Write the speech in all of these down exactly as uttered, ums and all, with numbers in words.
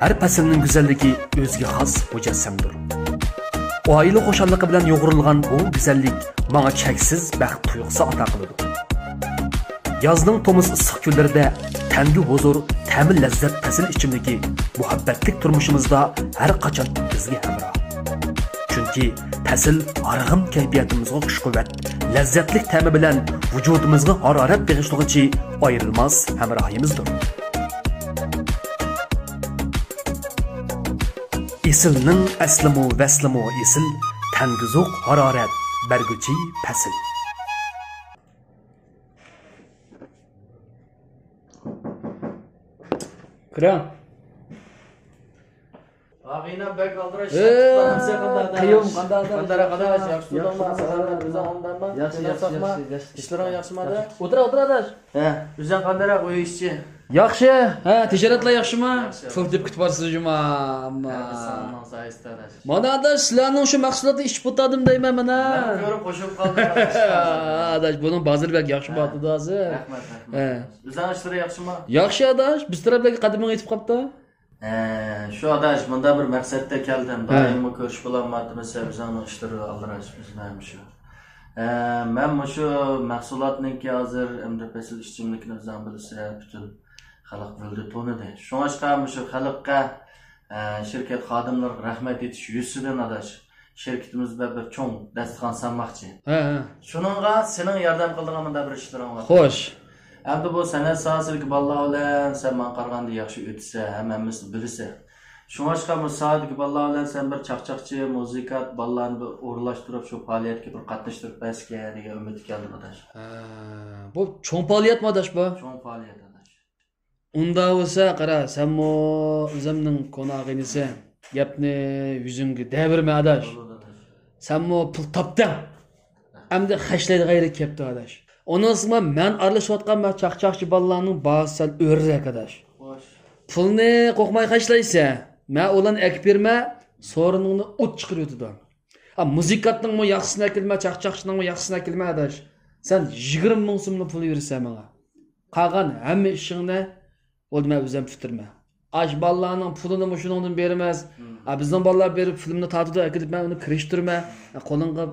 ھەر پەسىلنىڭ گۈزەللىكى ئۆزىگە خاس مۇجەسسەمدۇر. ئائىلە خۇشاللىقى بىلەن يۇغۇرۇلغان بۇ گۈزەللىك ماڭا چەكسىز بەخت تۇيغۇسى ئاتا قىلىدۇ. يازنىڭ تومۇز ئىسسىق كۈنلىرىدە تەنگە ھۇزۇر، تەمى لەززەت پەسىل ئىچىملىكى مۇھەببەتلىك تۇرمۇشىمىزدا ھەر قاچان بىزگە ھەمراھ. چۈنكى پەسىل ھارغىن كەيپىياتىمىزغا كۈچ-قۇۋۋەت، لەززەتلىك تەمى بىلەن ۋۇجۇدىمىزغا ھارارەت بېغىشلىغۇچى ئايرىلماس ھەمراھىمىزدۇر. ئېسىلنىڭ ئەسلىمۇ ۋەسلىمۇ ئېسىل، تەنگە زوق ھارارەت بەرگۈچى پەسىل. كىرىڭ. ئاغىنەم بەك ئالدىراش. ئەي، قىيۇم، قانداق ئاداش؟ قانداق ئاداش؟ ياخشى تۇردۇڭما؟ ياخشى، ياخشى، ياخشى. ئىشلىرىڭ ياخشىما ئاداش؟ ئۆتۈرە، ئۆتۈرە ئاداش. ھە. ئۆزۈڭ قانداق، ئۆي ئىشى؟ ياخشى. ھە، تىجارەتلەر ياخشىما؟ ياخشى. پۇل تېپىپ كېتىۋاتىسىز جۇما. ئەمما. ھە، بىز ساڭا سايىسىدا ئاداش. مانا ئاداش، سىلەرنىڭ شۇ مەھسۇلاتنى ئىچىپ ئولتۇردۇم دەيمەن مانا. مەن كۆرۈپ قوشۇلۇپ قالدىم ئاداش. ئاداش، بۇنىڭ بازىرى بەك ياخشى بارىدۇ ھازىر. رەھمەت، رەھمەت. ھە. ئۆزۈڭ ئىشلىرى ياخشىما؟ ياخشى ئاداش، بىز تەرەپلەرگە قەدىمىڭ يېتىپ قاپتۇ. ھە، شۇ ئاداش، مۇنداق بىر مەقسەتتە كەلدىم. ھە. دائىممۇ كۆرۈشۈپ بولالمايتتىم، سەن ئۆزۈڭنىڭ ئىشلىرى ئالدىراش، بىزمۇ ھەم شۇ. ھە، مەن مۇشۇ مەھسۇلاتنىڭكى ھازىر ئەمدى پەسىل ئىچىملىكنى ئۆزۈڭ بىلىسەن، پۈتۈن خەلق بىلدى، تونۇدى. شۇڭلاشقا مۇشۇ خەلققە، ھە، شىركەت خادىملىرىغا رەھمەت ئېيتىش يۈزىسىدىن ئاداش، شىركىتىمىزدە بىر چوڭ داستىخان سالماقچى. ھە، ھە. شۇنىڭغا سېنىڭ ياردەم قىلىدىغان مۇنداق بىر ئىشلىرىڭ بار. خوش. ئەمدى بۇ سەنئەت ساھەسىدىكى بالىلار بىلەن سەن ماڭا قارىغاندا ياخشى ئۆتىسەن ھەم ھەممىسىنى بىلىسەن. شۇڭلاشقا بۇ ساھەدىكى بالىلار بىلەن سەن بىر چاقچاقچى، مۇزىكانت، بالىلارنى بىر ئورۇنلاشتۇرۇپ، شۇ پائالىيەتكە بىر قاتناشتۇرۇپ بەرسىكەن دېگەن ئۈمىدكە كەلدىم ئاداش. ھە، بۇ چوڭ پائالىيەتمۇ ئاداش بۇ؟ چوڭ پائالىيەت ئاداش. ئۇنداق بولسا قارا، سەنمۇ ئۆزۈمنىڭ كونا ئاغىنىسى، گەپنى يۈزۈڭگە دەۋرمە ئاداش. بولىدۇ ئاداش. سەنمۇ پۇل تاپتىڭ. ئەمدى خەجلەيدىغان يېرى كەپتۇ ئاداش. ئۇنىڭ ئۈستىگە مەن ئارىلىشىۋاتقان مەن چاقچاقچى بالىلارنىڭ باھاسى سەل ئۆررەك ئاداش. خوش. پۇلنى قورقماي خەجلەيسەن. مەن ئۇلارنى ئەكىپ بېرىمەن، سورۇنۇڭنى ئوت چىقىرىۋېتىدۇ. ھە، مۇزىكانتنىڭمۇ ياخشىسىنى ئەكىلمە، چاقچاقچىنىڭمۇ ياخشىسىنى ئەكىلمە ئاداش. سەن يىگىرمە مىڭ سوملا پۇل بېرىسەن ماڭا. قالغان ھەممە ئىشىڭنى بولدى، مەن ئۆزۈم پۈتتۈرىمەن. ئاشۇ بالىلارنىڭ پۇلىنى مۇشۇنىڭدىن بېرىمىز. ھە، بىزنىڭ بالىلار بېرىپ فىلىمنى تارتىدۇ، ئەكېلىپ مەن ئۇنى كىرىشتۈرىمەن. ھە، قولۇڭغا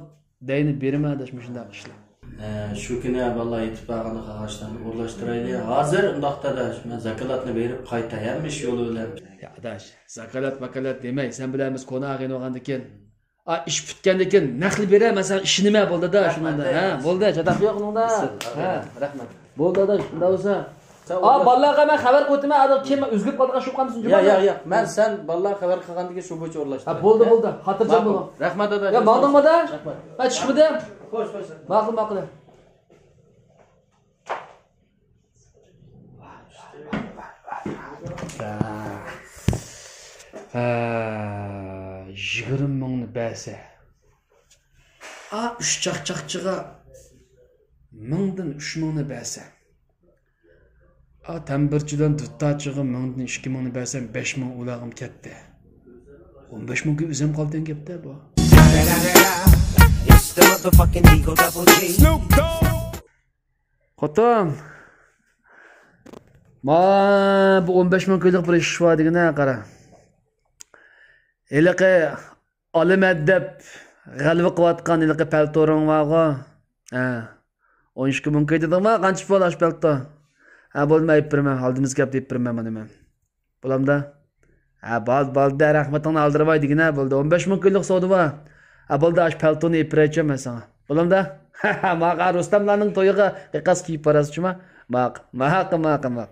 دەينى بېرىمەن ئاداش مۇشۇنداق ئىشلار. ھە، شۇ كۈنى بالىلار يېتىپ بارغاندا قاغاشلارنى ئورۇنلاشتۇرايلى. ھازىر ئۇنداقتا ئاداش، مەن زاكالاتنى بېرىپ قايتاي، ھەممە ئىش يولى بىلەن. يا ئاداش، زاكالات، ۋاكالات دېمەي، سەن بىلەن بىز كونا ئاغىنە بولغاندىكىن. ئا، ئىش پۈتكەندىن كېيىن نەقلى بېرە، مەن ساڭا ئىشىنىمەن، بولدى-دە، شۇنىڭدا. ھە، بولدى، چاتاق يوق ئۇنىڭدا. ھە، رەھمەت. بولدى ئاداش، شۇنداق بولسا. ئا، بالىلارغا مەن خەۋەر قويۇۋېتىمەن، ئاداش كېيىن ئۈزۈلۈپ قالىدىغان ئىش بولۇپ قالمىسۇن، جۇما. ياق، ياق، ياق، مەن سەن بالىلارغا خەۋەر قىلغاندىن كېيىن شۇ بويىچە ئورۇنلاشتۇرىمەن. ھە، بولدى، بولدى، خاتىرجەم بولۇڭ. رەھمەت ئاداش. يا، ماڭدىڭمۇ ئاداش؟ رەھمەت. ھە، چىقمىدىم. خوش، خوش، رەھمەت. ماقۇل، ماقۇل. ھە، يىگىرمە مىڭنى بەرسە. ئا، ئۈچ چاقچاقچىغا مىڭدىن ئۈچ مىڭنى بەرسە. ئا، تەمبىرچى بىلەن دۇتارچىغا مىڭدىن ئىككى مىڭنى بەرسەم، بەش مىڭ ئۇلارغىمۇ كەتتى. ئون بەش مىڭ كۆپ ئۆزۈم قالدىن گەپتە بۇ. It's the motherfucking Eagle Double G. خوتۇن، ما بۇ ئون بەش مىڭ كويلۇق بىر ئىش بار دېگىنە، قارا. ھېلىقى ئالىمەن دەپ غەلۋە قىلىۋاتقان ھېلىقى پەلتورۇڭ بارغۇ؟ ھە. ئون ئىككى مىڭ كوي دېدىڭما؟ قانچە پۇل ئاشۇ پەلتو؟ ھە، بولدى، مەن ئېلىپ بېرىمەن. ئالدىمىزغا كەپ ئېلىپ بېرىمەن مانا مەن. بولامدا؟ ھە، بولدى، بولدى، رەھمىتىڭنى ئالدىرىماي دېگىنە، بولدى. ئون بەش مىڭ كويلۇق سودا بار. ھە، بولدى، ئاشۇ پەلتونى ئېلىپ بېرەيچۇ مەن ساڭا. بولامدا؟ ماقا رۇستەملارنىڭ تويىغا قىيقاس كىيىپ باراسىز جۇما. ماق، ماق، ماق، ماق.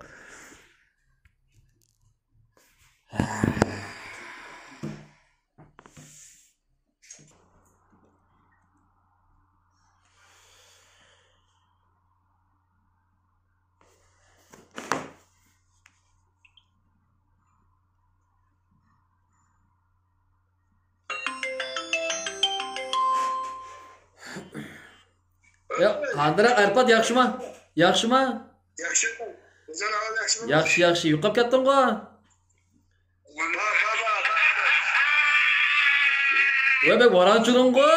يا، قاندىراق ئەرپات ياخشىما؟ ياخشىما؟ ياخشى. ئۆزۈڭ ئەھۋال ياخشىمۇ؟ ياخشى، ياخشى. يوقاپ كەتتىڭغۇ؟ ۋاي، بەك ۋارانچۇدۇڭغۇ؟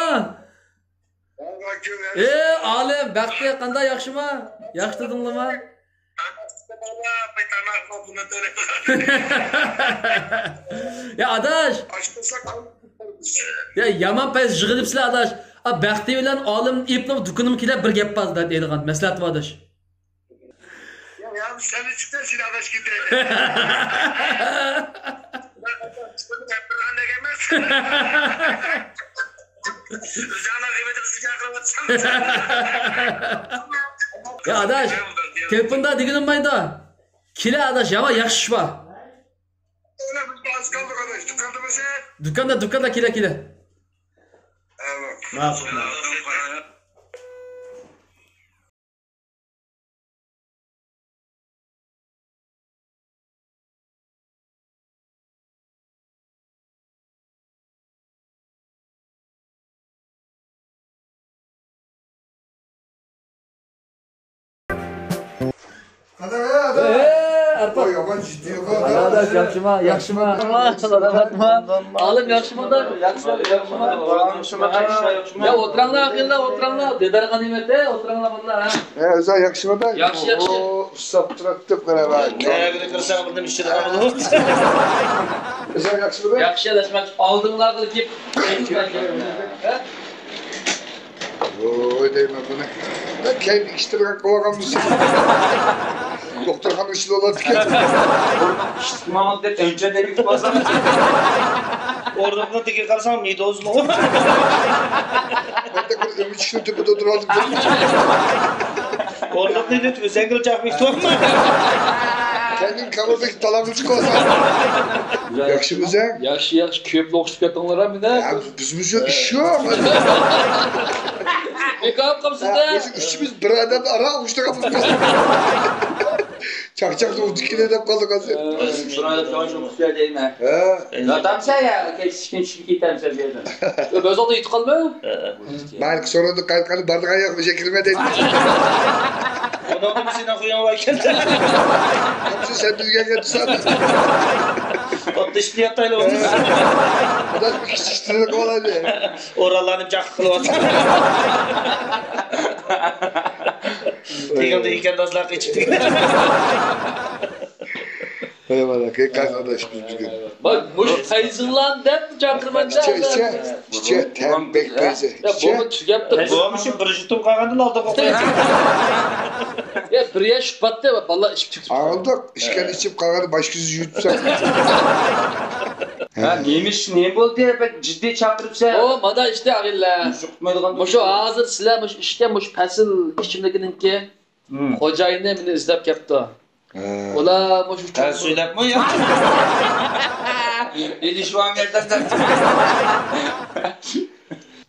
ئەي، ئالىم، بەختى قانداق، ياخشىما؟ ياخشى تۇردۇڭلىما؟ يا ئاداش! يا يامان پەس يىغىلىپسىلەر ئاداش. ئا، بەختى بىلەن ئالىم ئېيىپنىڭ دۇكىنىمغا كېلىپ بىر گەپ بار دەيدىغان مەسلىھەت بار ئاداش. يا، يا، سەن چىقتىڭ، سېنى ئاداش كېتەي. يا ئاداش، تېلېفوندا دېگىنىم مايدا. كېلە ئاداش، يامان ياخشى ئىش بار. دۇكاندا، دۇكاندا كېلە، كېلە. ماقۇل. قانداق ئەرپا؟ ئوي، يامان جىددىي. قانداق ئاداش، ياخشىما، ياخشىما؟ سالامەتما؟ ئالىم ياخشىما؟ ياخشى، ياخشىما؟ يا ئولتۇراڭلار، ئاخىرلار ئولتۇراڭلار. دىدار غەنىيمەت، ئولتۇراڭلار بالىلار. ھە، ئۆزۈڭ ياخشىما؟ ياخشى، ياخشى. ئۇ ئۇسساپ تۇراتتىم، قاراۋاي. نەگىلا كىرسەڭ بىردىن ئىچىدىغان بولۇپ. ئۆزۈڭ ياخشىما؟ ياخشى، ئاداش، مانا ئالدىڭلارغا كېلىپ. ۋوي دەيمەن بۇنى. بەك كەينى ئىشتىرىگەن قىلىۋالغانمىسىز؟ دوختۇرخانا ئىچىدە بولاتتىكەن. ئورنۇق ئىشتىك ماڭىدۇ دەپ ئەنچە دەيدىكەن بولسا. ئورنۇقنى تېگىگە قارىساڭ مىدوزمۇ. مەندە بىر ئۈمىد ئىشنىڭ تۈپىدە ئولتۇرۇۋالدىم. ئورنۇقنى دېدى ئۆزەڭگىلا چاقمىدى. كەندىن كامىلدەك تالاغا چىقىۋالساڭ. ياخشىمۇ سەن؟ ياخشى، ياخشى. كۆپلا ئوخشىتىپ كەتتىڭلار مېنى. بىزمۇ شۇ ئىش يوق. بىكار قىلىپسىز-دە. بىز ئۈچىمىز بىر ئادەمدە ئارا ئوخشىتىپ قالدۇق. چاقچاقنى ئۇدۇكىنى دەپ قالدۇق ھازىر. بىر ئادەم جان شۇ قۇسۇر دەيمەن. ھە. ياتامسەن يا، كەچ چۈشكىن چۈشۈپ كېتەمسەن بۇ يەردىن. ئۆ، بىز ئوقتا يېتىپ قالما. مەن سورۇندۇق قايتقاندا بارىدىغان يوق، بىر يەرگە كىرمە دەيدۇ. ئۇنىڭدىن سېنىڭ خۇيۇڭ بار ئىكەن. سەن بىزگە كەلدىسەن. ئوتتا ئىشتە ياتايلى ئوتتا. ئاداش بىر كىچىك ئىشتىنى قىلالايلى. ئوراللارنى جاق قىلىۋاتىدۇ. تېگىڭدە ئىكەن دازلار قېچىپ تېگىڭدە. ھەي، مانا، قايسى ئاداش بىز بۈگۈن؟ باق، مۇشۇ پەيزىڭلارنى دەپ چاقىرماقچى. ئىچە، ئىچە، ئىچە، تەم بەك پەيزى. يا، ئىچە. بولما، تۈگەپتۇ. بولما، شۇ بىر يۇتۇم قالغاندىلا ئالدىغا قويۇڭ. يا، بىر ياش شۇپاتتى، بالىلار ئىچىپ تۈگىدى. ئالدۇق، ئىچكەن ئىچىپ قالغاندا باشقىسى يۇتسا. ھە، نېمە ئىش، نېمە بولدى؟ بەك جىددىي چاقىرىپسەن. ئو، مانا ئىشتە ئاغىنىلەر. مۇشۇ ھازىر سىلەر مۇشۇ ئىچكەن مۇشۇ پەسىل ئىچىملىكىنىڭكى خوجايىنى مېنى ئىزدەپ كەپتۇ. ھە. ئۇلار مۇشۇ ھە، سۆزلەپمۇ يا؟ ئېلىشىۋالمايدىغان.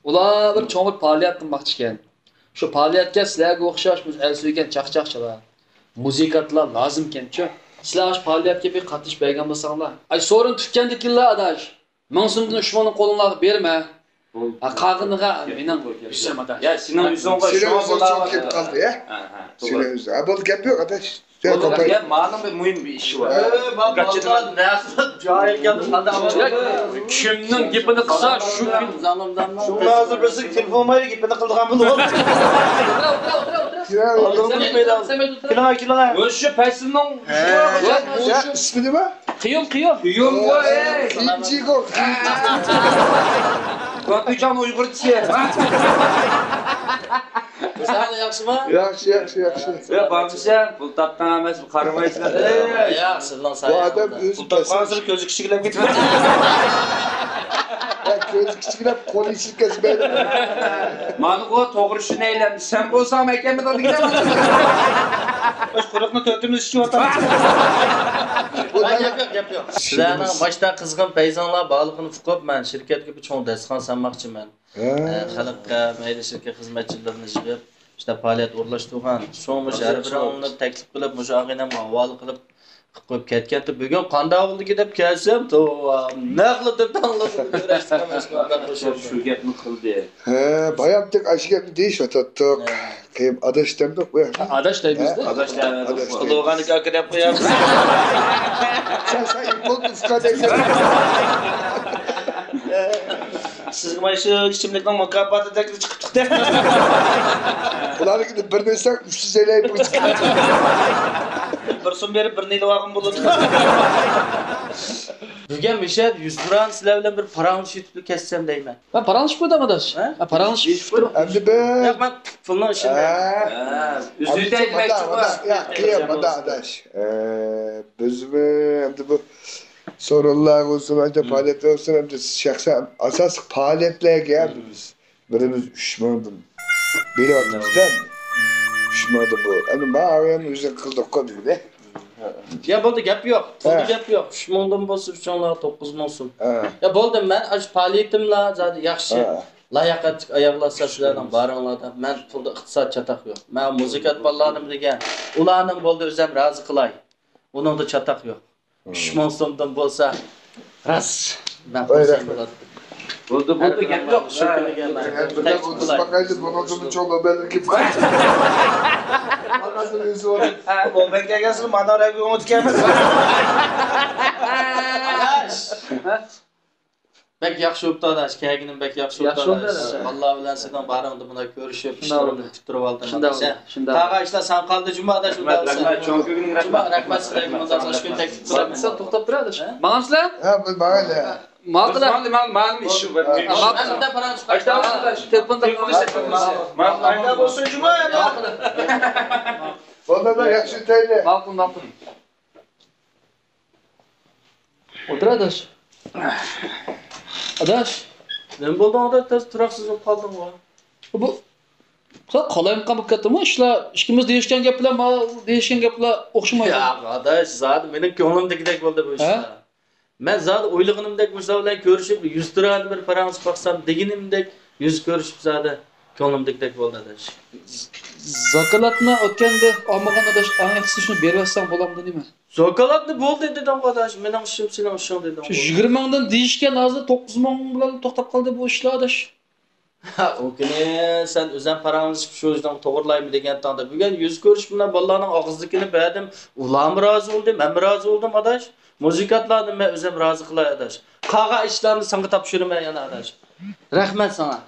ئۇلار بىر چوڭ بىر پائالىيەت قىلماقچىكەن. شۇ پائالىيەتكە سىلەرگە ئوخشاش بىز ئەل سۆيگەن چاقچاقچىلار، مۇزىكانتلار لازىمكەنچۇ. سىلەر ئاشۇ پائالىيەتكە بىر قاتنىشىپ بەرگەن بولساڭلار. ئاي، سورۇن تۈگىگەندىكىنلا ئاداش. مىڭ سومدىن ئۈچ مىڭنى قولۇڭلارغا بېرىمەن. ھە، قالغىنىغا مېنىڭ يۈزۈم ئاداش. يا، سېنىڭ يۈزۈڭ، سېنىڭ يۈزۈڭ چوڭ كېتىپ قالدى، يا. ھە، ھە، توغرا. سېنىڭ يۈزۈڭ. ھە، بولدى، گەپ يوق ئاداش. يا، مانا بىر مۇھىم بىر ئىش بار. ئە، ما-، جاھىل گەپنى قىلسا شۇ كۈن. شۇڭا ھازىر بىرسى تېلېفون بايدا گېپىنى قىلىدىغان بولۇپ. كېلىڭە، كېلىڭە. مۇشۇ پەسىلنىڭ ئىسمى نېمە؟ قىيۇم، قىيۇم. قىيۇم، قىيۇم. قىيۇم، قوي. قىيىنچىگو. باتۇجان ئۇيغۇرچىسى. ساڭا ياخشىمۇ؟ ياخشى، ياخشى، ياخشى. يا، بارمىسەن؟ پۇل تاپقان ئەمەس، قارىمايسىلەر. يا، سىزنىڭ بۇ ئادەم سايەڭىزدە. ئۆزى پۇل تاپقانسېرى كۆزى كىچىكلەپ كېتىۋاتىدۇ. يا، كۆزى كىچىكلەپ، قولى ئىشلىپ كەتسە مەيلى. مانىغۇ توغرا شۇنى ئەيلەمدى. سەن بولساڭ ئەكەلمىدىڭ دېگەن. قۇرۇقنى تۆتىمىز ئىچىۋاتىمىز. بۇ گەپ يوق، گەپ يوق. سىلەرنىڭ باشتا قىزغىن پەيزىڭلار بارلىقىنى ئۇقۇپ، مەن شىركەتكە بىر چوڭ دەستىخان سالماقچىمەن. ھە. ئە، خەلققە، مەيلى شىركەت خىزمەتچىلىرىنى يىغىپ، شۇنداق پائالىيەت ئورۇنلاشتۇرغان. شۇڭا مۇشۇ ھەر بىرىڭلارنى تەكلىپ قىلىپ، مۇشۇ ئاغىنەمگە ھاۋالە قىلىپ، قىلىپ قويۇپ كەتكەنتى. بۈگۈن قانداق بولدىكى دەپ كەلسەم، توۋا، نەقلىدىم تاڭلىدىم. شۇ گەپنى قىلدى. ھە، بايام تېخى ئاشۇ گەپنى دېيىشىۋاتاتتۇق. ھە. كېيىن ئاداش دەمدۇق بۇ يەردە. ئاداش دەيمىز-دە. ھە؟ ئاداش دەيمىز. ئۇقۇلۇغانىكى ئاكا دەپ قويامىز. سەن، سەن ئىمپولدىن ئۇكا دەيسەن. سىزگە مانا شۇ ئىچىملىكنىڭ مۇكاپاتىدەك چىقىپتۇ-دە. بۇلارنىڭكىدىن بىرنى ئىچسەڭ، ئۈچ يۈز ئەللىك بىر چىقىدۇ. بىر سوم بېرىپ بىرنى ئېلىۋالغىن بولىدۇ. بۈگۈن مىشەد يۈز دۇران سىلەر بىلەن بىر پاراڭلىشىپ كەتسەم دەيمەن. ھە، پاراڭلىشىپ كۆردۈم ئاداش. ھە؟ ھە، پاراڭلىشىپ كۆردۈم. ئەمدى بىر ياق، مەن پۇلنىڭ ئىشىنى ھە. ئۈزۈۋېتەي دېمەكچى. ياق، ياق، ئاداش. ئە، بىزمۇ ئەمدى بۇ سورۇنلار بولسۇن، ئەمدى پائالىيەتلەر بولسۇن، ئەمدى شەخسەن ئاساسلىق پائالىيەتلەرگە بىز بىرىمىز ئۈچ مىڭدىن بېرىۋاتىمىز-دە. ئۈچ مىڭدىن بۇ. ئەمدى ماڭا ئۆزۈڭ قىلدۇق-قۇ دېدى. يا بولدى، گەپ يوق. پۇلدا ھە. گەپ يوق. ئۈچ مىڭدىن بولسا ئۈچۈڭلارغا توققۇز مىڭ سوم. ھە. يا بولدى، مەن ئاشۇ پائالىيىتىملا زادى ياخشى. ھە. لاياقەتلىك ئاياغلار سىلەرنىڭ بارىڭلاردا. مەن پۇلدا ئىقتىساد چاتاق يوق. مەن مۇزىكانت بالىلارنى دېگەن. ئۇلارنىڭ بولدى ئۆزۈم رازى قىلاي. ئۇنىڭدا چاتاق يوق. ئۈچ مىڭ سومدىن بولسا، راست. مەن قىلسام بولاتتى. بولدى، بولدى، گەپ يوق. شۇ كۈنىگە مەن تەكلىپ قىلاي. بۇنىڭدىن چوڭ نوبەللىك كىم؟ ھە، نوبەل كەلگەنسىلە، مانا رەڭگى ئوڭۇپ كەلمىدى. بەك ياخشى بوپتۇ ئاداش، كەلگىنىم بەك ياخشى بوپتۇ ئاداش. بالىلار بىلەن سېنىڭ بارىڭدا مۇنداق كۆرۈشۈپ، ئىشلىرىمنى پۈتتۈرۈپ ئالدىم ئاداش. قالغان ئىشلار سەن قالدى جۇما ئاداش، ئۇنداق بولسا. جۇما، رەھمەت سىلەرگە، مۇنداق ئاشۇ كۈن تەكلىپ قىلىمىز. سەن توختاپ تۇر ئاداش. ماڭامسىلەر؟ ھە، مەن ماڭايلى. ماقۇل. ماقۇل، ماقۇل، ماقۇل. تېلېفوندا. ماقۇل. بولدى، ياخشى ئۆتەيلى. ماقۇل، ماقۇل. ئولتۇر ئاداش. ئاداش. نېمە بولدۇڭ ئاداش، تېز تۇراقسىز بولۇپ قالدىڭغۇ؟ بۇ قالايمىقان بولۇپ كەتتىمۇ ئىشلار. ئىككىمىز دېيىشكەن گەپلەر، مانا دېيىشكەن گەپلەر ئوخشىمايدۇ. ياق ئاداش، زادى مېنىڭ كۆڭلۈمدىكىدەك بولدى بۇ ئىشلار. مەن زادى ئويلىغىنىمدەك مۇشۇلار بىلەن كۆرۈشۈپ، يۈز تۇرانى بىر پاراڭلىشىپ باقسام دېگىنىمدەك يۈز كۆرۈشۈپ زادى كۆڭلۈمدىكىدەك بولدى ئاداش. زاكالاتنى ئۆتكەندە ئالمىغان ئاداش، ئەڭ ياخشىسى شۇنى بېرىۋەتسەڭ بولامدۇ نېمە؟ زاكالاتنى بولدى دېدىڭغۇ ئاداش، مېنىڭ ئىشىم سېنىڭ ئىشىڭ دېدىڭغۇ. شۇ يىگىرمە مىڭدىن دېيىشكەن، ھازىر توققۇز مىڭ بىلەن توختاپ قالدى بۇ ئىشلار ئاداش. ھە، ئۇ كۈنى سەن ئۆزۈڭ پاراڭلىشىپ شۇ ئىشنى توغرىلايمەن دېگەنتىڭدا، بۈگۈن يۈز كۆرۈشۈپ مانا بالىلارنىڭ ئاغزىدىكىنى بەردىم. ئۇلارمۇ رازى بولدى، مەنمۇ رازى بولدۇم ئاداش. مۇزىكانتلارنى مەن ئۆزۈم رازى قىلاي ئاداش. قالغان ئىشلارنى ساڭا تاپشۇرىمەن يەنە ئاداش. رەھمەت ساڭا.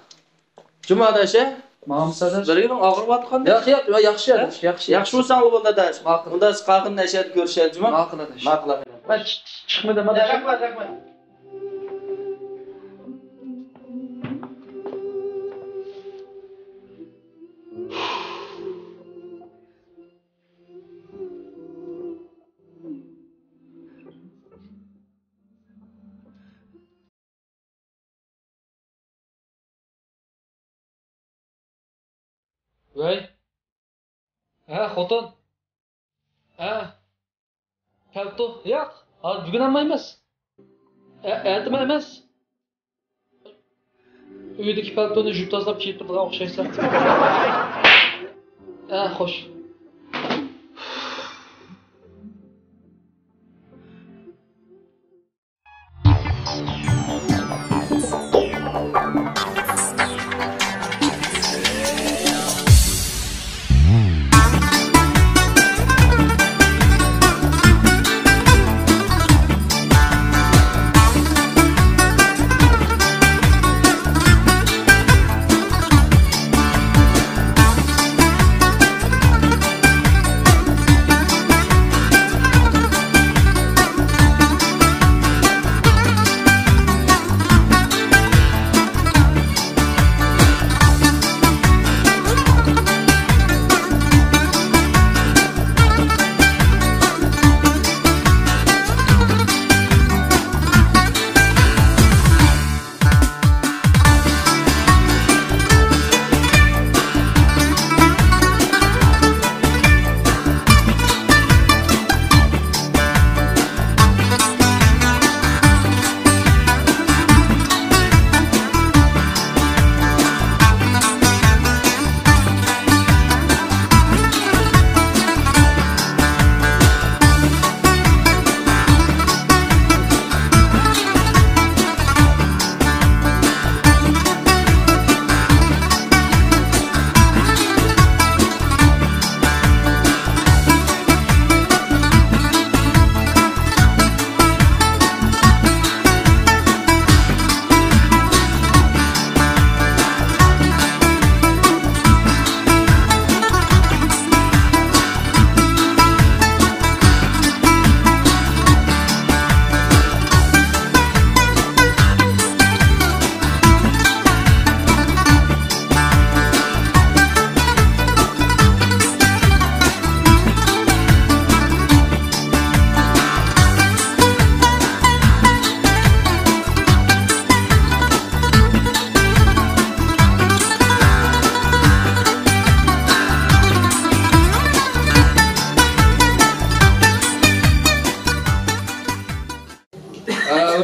جۇما ئاداش، ھە؟ ماڭامسىز ئاداش؟ بىر يېرىڭ ئاغرىۋاتقاندەك. ياق، ياق، ياخشى ئاداش، ياخشى. ياخشى بولساڭلا بولدى ئاداش. ماقۇل. ئۇنداق قالغىنىنى ئەشەدە كۆرۈشەيلى جۇما. ماقۇل ئاداش. ماقۇل ئاخىرى. مەن چىقمىدىم ئاداش. رەھمەت، رەھمەت. ۋەي. ھە، خوتۇن. ھە. پەلتو. ياق، ھازىر بۈگۈن ئەمما ئەمەس. ئە-، ئەتىمۇ ئەمەس. ئۆيدىكى پەلتونى يۇيۇپ تازىلاپ كىيىپ تۇرىدىغان ئوخشايسەن. ھە، خوش.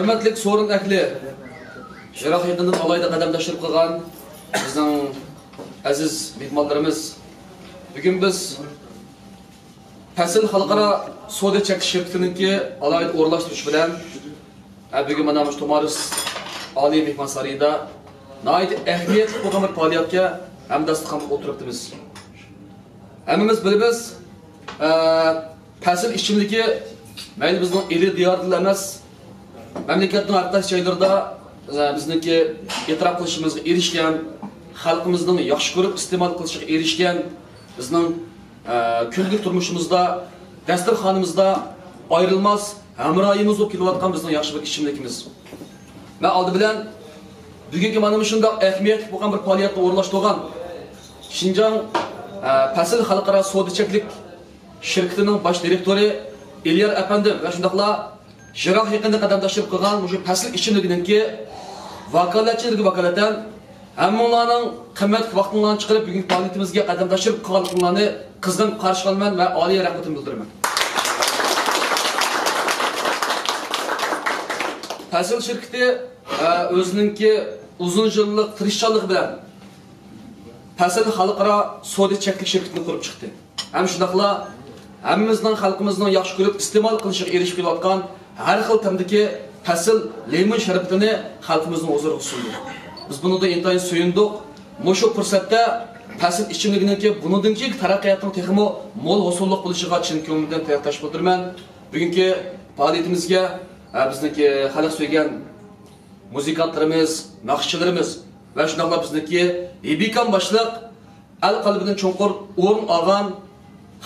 ھۆرمەتلىك سورۇن ئەھلى، يىراق يېقىندىن ئالاھىدە قەدەم تەشرىپ قىلغان بىزنىڭ ئەزىز مېھمانلىرىمىز، بۈگۈن بىز پەسىل خەلقئارا سودا چەكلىك شىركىتىنىڭكى ئالاھىدە ئورۇنلاشتۇرۇشى بىلەن، ھە، بۈگۈن مانا مۇشۇ تۇمارىس ئالىي مېھمانسارىيىدا ناھايىتى ئەھمىيەتلىك بولغان بىر پائالىيەتكە ھەمدەستىخاندا ئولتۇرۇپتىمىز. ھەممىمىز بىلىمىز، ئە، پەسىل ئىچىملىكى مەيلى بىزنىڭ ئىلى دىياردىلا ئەمەس، مەملىكەتنىڭ ھەر قايسى جايلىرىدا، ئە، بىزنىڭكى ئېتىراپ قىلىشىمىزغا ئېرىشكەن، خەلقىمىزنىڭ ياخشى كۆرۈپ ئىستېمال قىلىشىغا ئېرىشكەن، بىزنىڭ، ئە، كۈندىلىك تۇرمۇشىمىزدا، دەستۇرخانىمىزدا ئايرىلماس ھەمراھىمىز بولۇپ كېلىۋاتقان بىزنىڭ ياخشى بىر ئىچىملىكىمىز. مەن ئالدى بىلەن بۈگۈنكى مانا مۇشۇنداق ئەھمىيەتلىك بولغان بىر پائالىيەتنى ئورۇنلاشتۇرغان شىنجاڭ، ئە، پەسىل خەلقئارا سودا چەكلىك شىركىتىنىڭ باش دىرېكتورى ئېلىيار ئەپەندىم ۋە شۇنداقلا يىراق يېقىندا قەدەم تەشرىپ قىلغان مۇشۇ پەسىل ئىچىملىكىنىڭكى ۋاكالەتچىلىرىگە ۋاكالىتەن ھەممىڭلارنىڭ قىممەتلىك ۋاقتىڭلارنى چىقىرىپ بۈگۈنكى پائالىيىتىمىزگە قەدەم تەشرىپ قىلغانلىقىڭلارنى قىزغىن قارشى ئالىمەن ۋە ئالىي رەھمىتىمنى بىلدۈرىمەن. پەسىل شىركىتى، ئە، ئۆزىنىڭكى ئۇزۇن يىللىق تىرىشچانلىقى بىلەن پەسىل خەلقئارا سودا چەكلىك شىركىتىنى قۇرۇپ چىقتى. ھەم شۇنداقلا ھەممىمىزنىڭ، خەلقىمىزنىڭ ياخشى كۆرۈپ ئىستېمال قىلىشىغا ئېرىشىپ كېلىۋاتقان ھەر خىل تەمدىكى پەسىل لىمون شەربىتىنى خەلقىمىزنىڭ ھۇزۇرىغا سۇندى. بىز بۇنىڭدىن ئىنتايىن سۆيۈندۇق. مۇشۇ پۇرسەتتە پەسىل ئىچىملىكىنىڭكى بۇنىڭدىن كېيىنكى تەرەققىياتىنىڭ تېخىمۇ مول ھوسۇللۇق بولۇشىغا چىن كۆڭلۈمدىن تىلەكداش بىلدۈرىمەن. بۈگۈنكى پائالىيىتىمىزگە، ئە، بىزنىڭكى خەلق سۆيگەن مۇزىكانتلىرىمىز، ناخشىچىلىرىمىز ۋە شۇنداقلا بىزنىڭكى ھېبىكام باشلىق ئەل قەلبىدىن چوڭقۇر ئورۇن ئالغان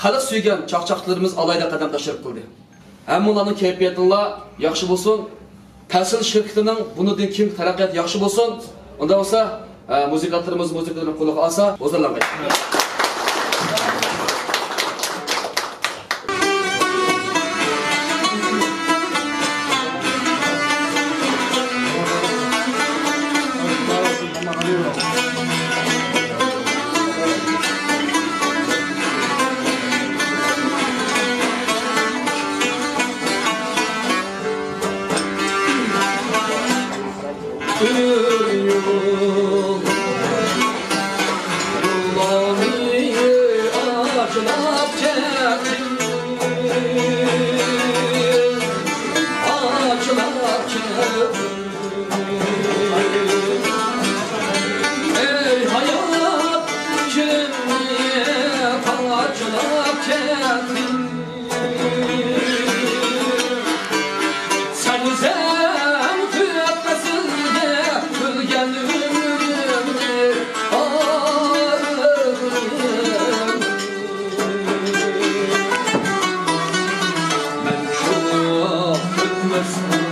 خەلق سۆيگەن چاقچاقچىلىرىمىز ئالاھىدە قەدەم تەشرىپ قىلدى. ھەممىڭلارنىڭ كەيپىياتىڭلار ياخشى بولسۇن. پەسىل شىركىتىنىڭ بۇنىڭدىن كېيىنكى تەرەققىياتى ياخشى بولسۇن. ئۇنداق بولسا، ئە، مۇزىكانتلىرىمىز مۇزىكىلىرىنى قولىغا ئالسا، ھۇزۇرلانغاي. ئەي ھايات، كۈننى پارچىلاپ كەتتىڭ. سەن ئۆزۈڭ تۆت پەسىلدە بۆلگەن ئۆمرۈمنى، ئارىلىرىم. مەن شۇ ئۆتمەستىن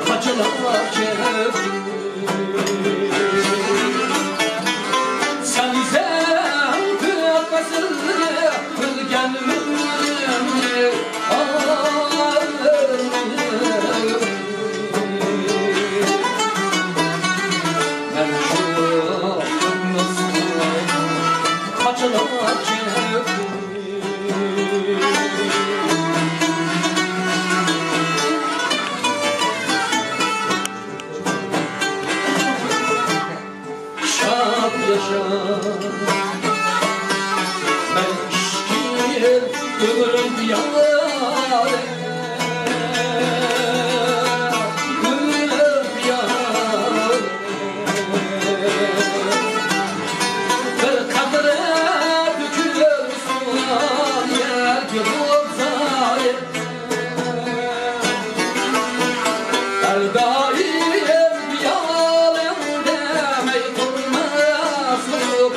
قاچىلاپ كەتتىم. سەن ئۆزۈڭ تۆت پەسىلدە بۆلگەن ئۆمرۈمنى، ئارىلىرىم. مەن شۇ ئۆتمەستىن قاچىلاپ كەتتىم. شاد ياشا، مەن ئىچكىن ئۆمرۈم پىيالە، ئۆمرۈم پىيالە. بىر قەترە تۆكۈلسۇن يەرگە بۇ زايە. ھەر دائىم پىيالەڭدە مەي قۇرماسۇن.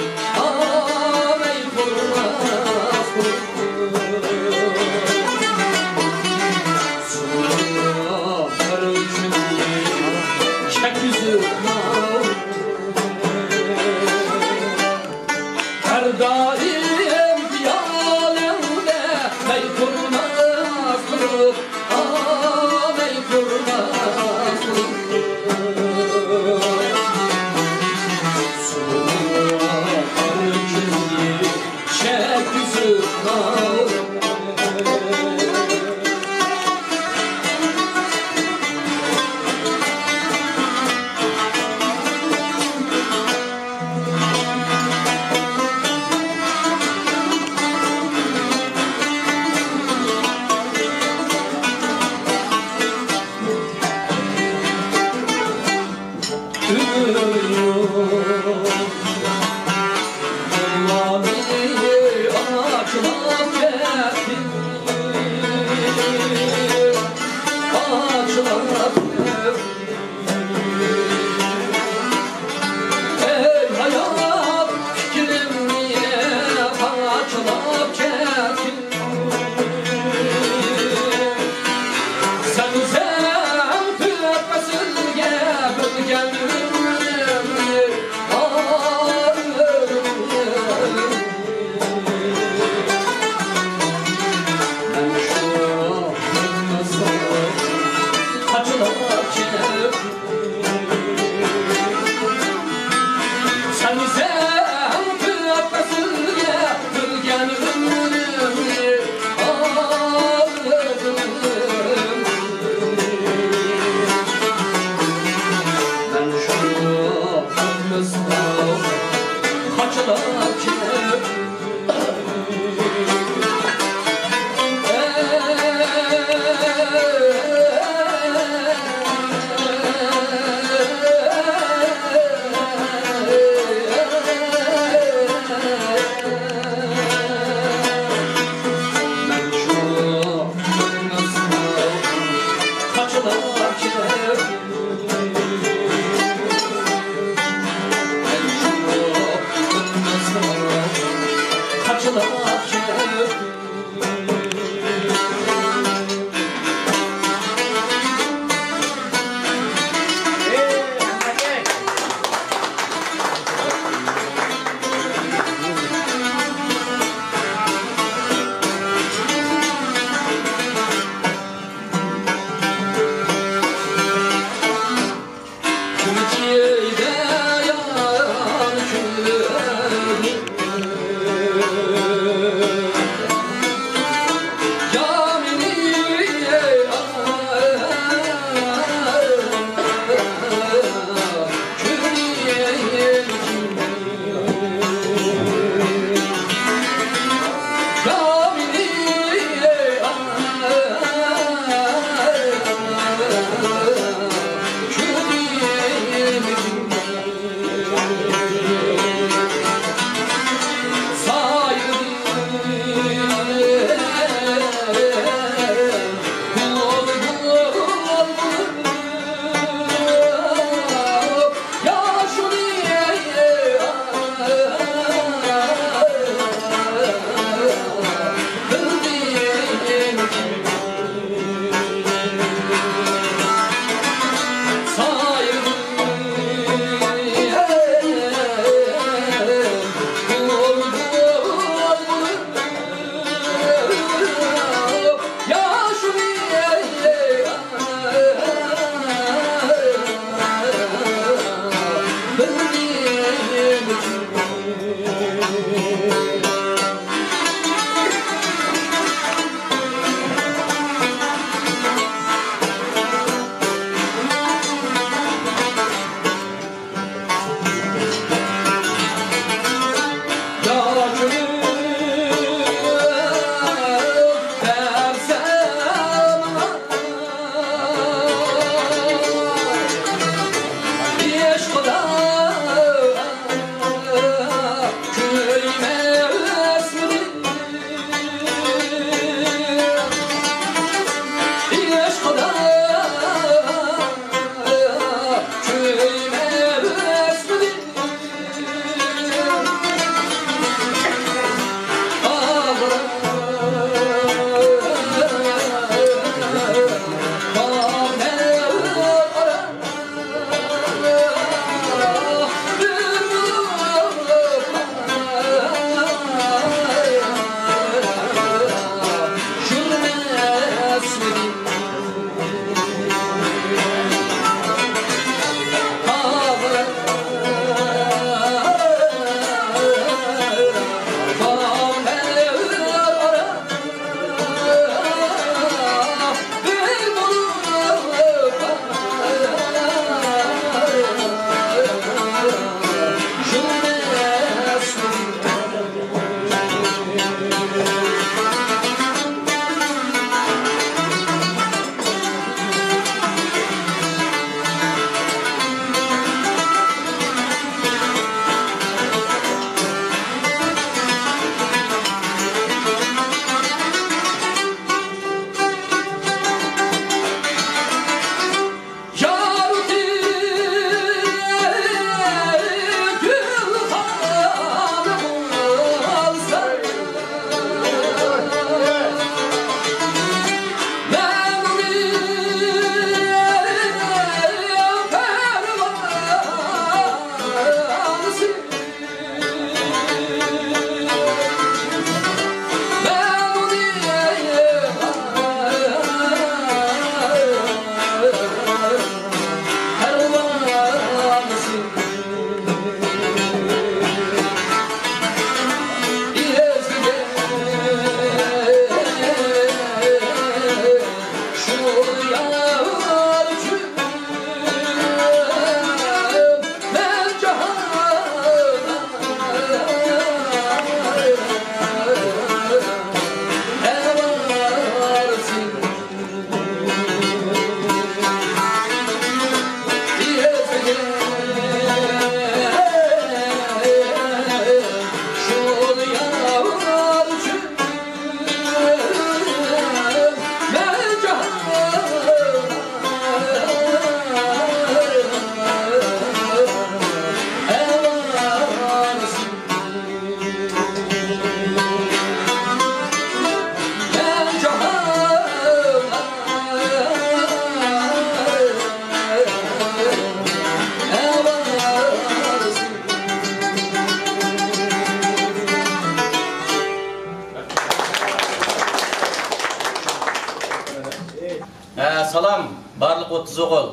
ئوتتۇز ئوغۇل.